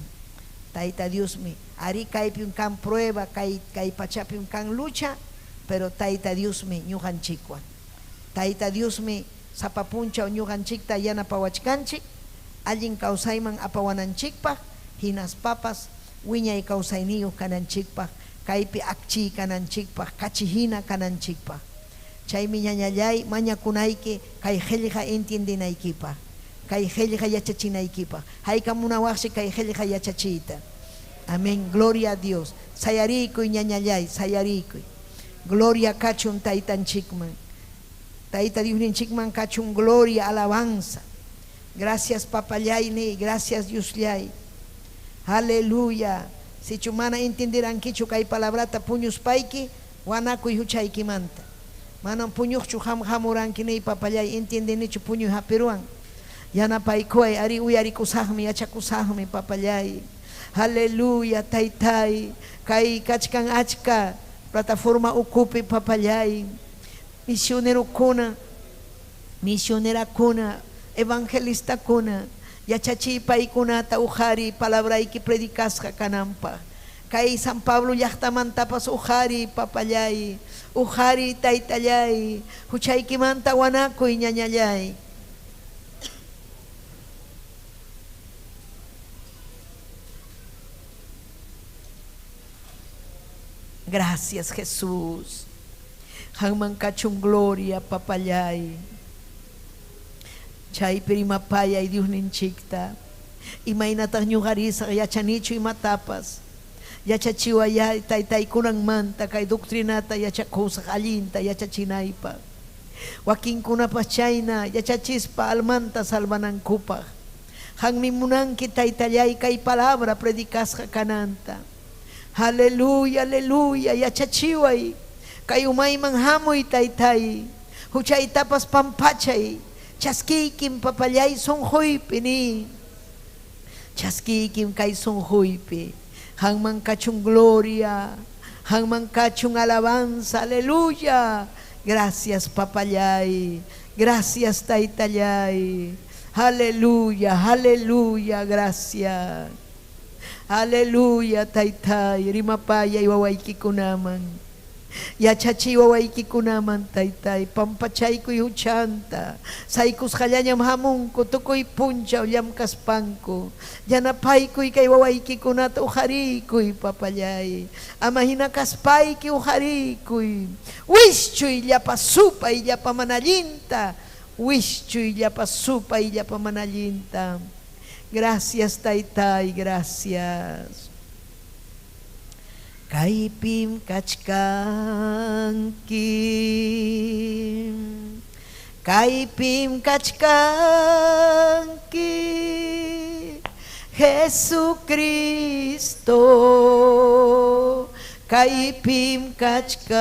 Tayta Diosmi, ari kaypim kan prueba, kay kay pachapim kan lucha, pero Tayta Diosmi ñuqanchikwan. Tayta Diosmi sapa punchaw ñuqanchikta yanapawachkanchik, allin kawsayman apawananchikpaq, hinaspapas wiñay kawsayniyuq kananchikpaq, kaypi akchiy kananchikpaq, kachi hina kananchikpaq. Chaymi ñañallay mañakunayki kay qillqa entiendenaykipaq, kay qillqa yachachinaykipaq. Hayka munawaqsi kay qillqa yachachiyta. Amén. Gloria a Dios. Sayariykuy ñañallay, sayariykuy. Gloria kachun taytanchikman. Tayta Diosninchikman kachun gloria, alabanza. Gracias papallay ni, gracias Diosllay. Aleluya. Sichu mana entenderankichu kay palabrata puñuspayki, wanakuy huchaykimanta. Manam puñuqchu ham hamuranki niy papallay, entiendenichu puñuy hapiruwan. Yanapaykuway, ari uyarikusaqmi, yachakusaqmi papallay. Aleluya, taytay. Kay kachkan achka plataforma ukupi papallay. Misionerokuna, misionerakuna, evangelistakuna, yachachiy paykunata uqariy palabrayki predicasqa kananpaq. Kay San Pablo llaqtamantapas uqariy papallay, uqariy taytallay, huchaykimanta wanakuy ñañallay. Gracias Jesús. Qanman kachun gloria papallay. Chaypi rimapayay Diosninchikta. Imaynataq ñuqarisaq yachanichu imatapas. Yachachiwayay taytaykunanmanta kay doctrinata yachakusaq allinta yachachinaypaq. Wakinkunapas chayna yachachispa almanta salvanankupaq. Qanmi munanki taytallay kay palabra predicasqa kananta. Aleluya, aleluya, yachachiway. Kay umayman hamuy taytay. Huchaytapas pampachay. Chaskiykim papallay sunquypi ni. Chaskiykim kay sunquypi. Qanman kachun gloria. Qanman kachun alabanza. Aleluya. Gracias papallay. Gracias taytallay. Aleluya, aleluya, gracias. Aleluya, taytay, rimapayay wawaykikunaman. Yachachiy wawaykikunaman, taytay, pampachaykuy huchanta. Saykusqallañam hamunku tukuy punchaw llamkaspanku. Yanapaykuy kay wawaykikunata uqariykuy, papallay. Ama hina kaspayki uqariykuy. Wischuy llapa supay llapa mana allinta. Wischuy llapa supay llapa mana allinta. Gracias taytay, gracias. Kaypim kachkanki. Kaypim kachkanki. Jesucristo. Kaypim kachkanki.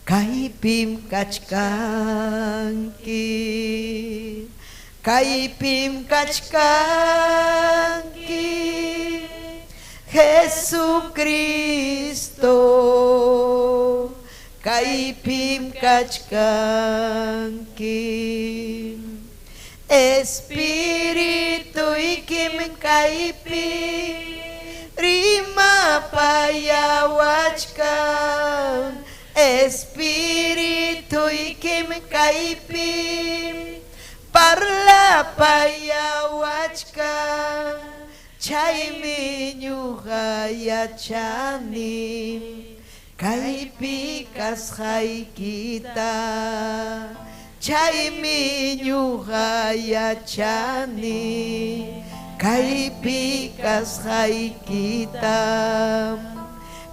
Kaypim kachkanki. Kaypim kachkanki. Jesucristo. Kaypim kachkanki. Espirituykim kaypi rimapayawachkan. Espirituykim kaypi parlapayawachkan. Chaymi ñuqa yachani kaypi kasqaykita. Chaymi ñuqa yachani kaypi kasqaykita.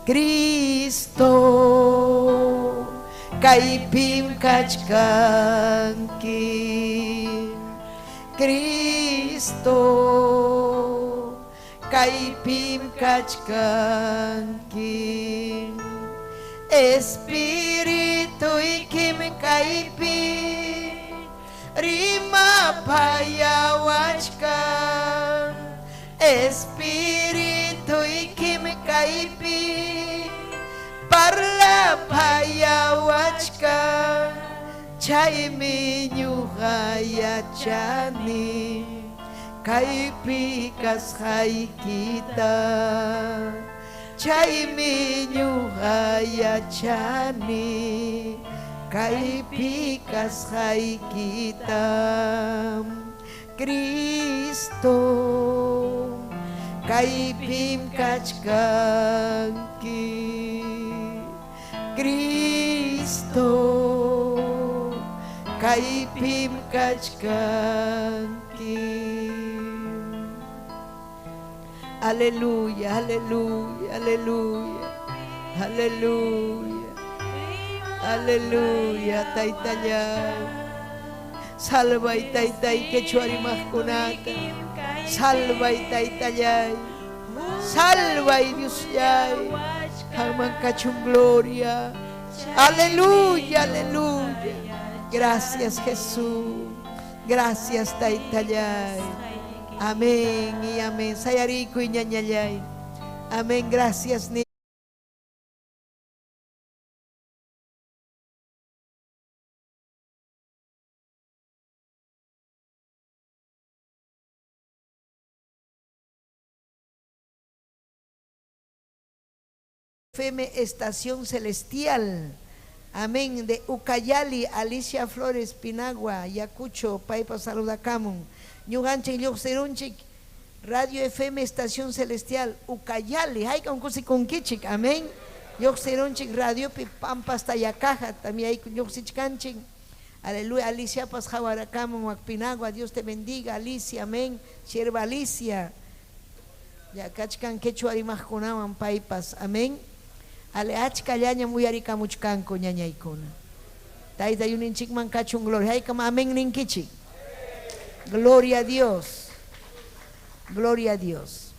Cristo kaypim kachkanki. Cristo kaypim kachkanki. Espirituykim kaypi rimapayawachkan. Espirituykim kaypi parlapayawachkan. Chaymi ñuqa yachani kaypi kasqaykita. Chaymi ñuqa yachani kaypi kasqaykita. Cristo kaypim kachkanki. Cristo kaypim kachkanki. Aleluya, aleluya, aleluya, aleluya, aleluya, taytallay. Salvay taytay quechua rimaqkunata. Salvay taytallay. Salvay Diosllay. Qamman kachun gloria. Aleluya, aleluya. Gracias Jesús. Gracias taytallay. Amén y amén. Sayariku y ñañallay. Amén. Gracias. FM Estación Celestial. Amén. De Ucayali, Alicia Flores, Pinagua, Yacucho, Paipa Saludakamun. Ñuganchik lluqsirunchik, Radio FM Estación Celestial, Ucayali, hayka unkusikunkichik, amén. Lluqsirunchik radiopi Pampas Tayacaja, también hay lluqsichkanchik. Aleluya, Alicia Paz Jaguarakamun, Huacpinagua, Dios te bendiga, Alicia, amén. Sierva Alicia. Ya kachkan quechua rimaqkunawan paypas, amén. Ale achkallañam uyarikamuchkanku ñañaykuna. Tayta yuninchikman kachun gloria. Haykam amén ninkichik. Gloria a Dios. Gloria a Dios.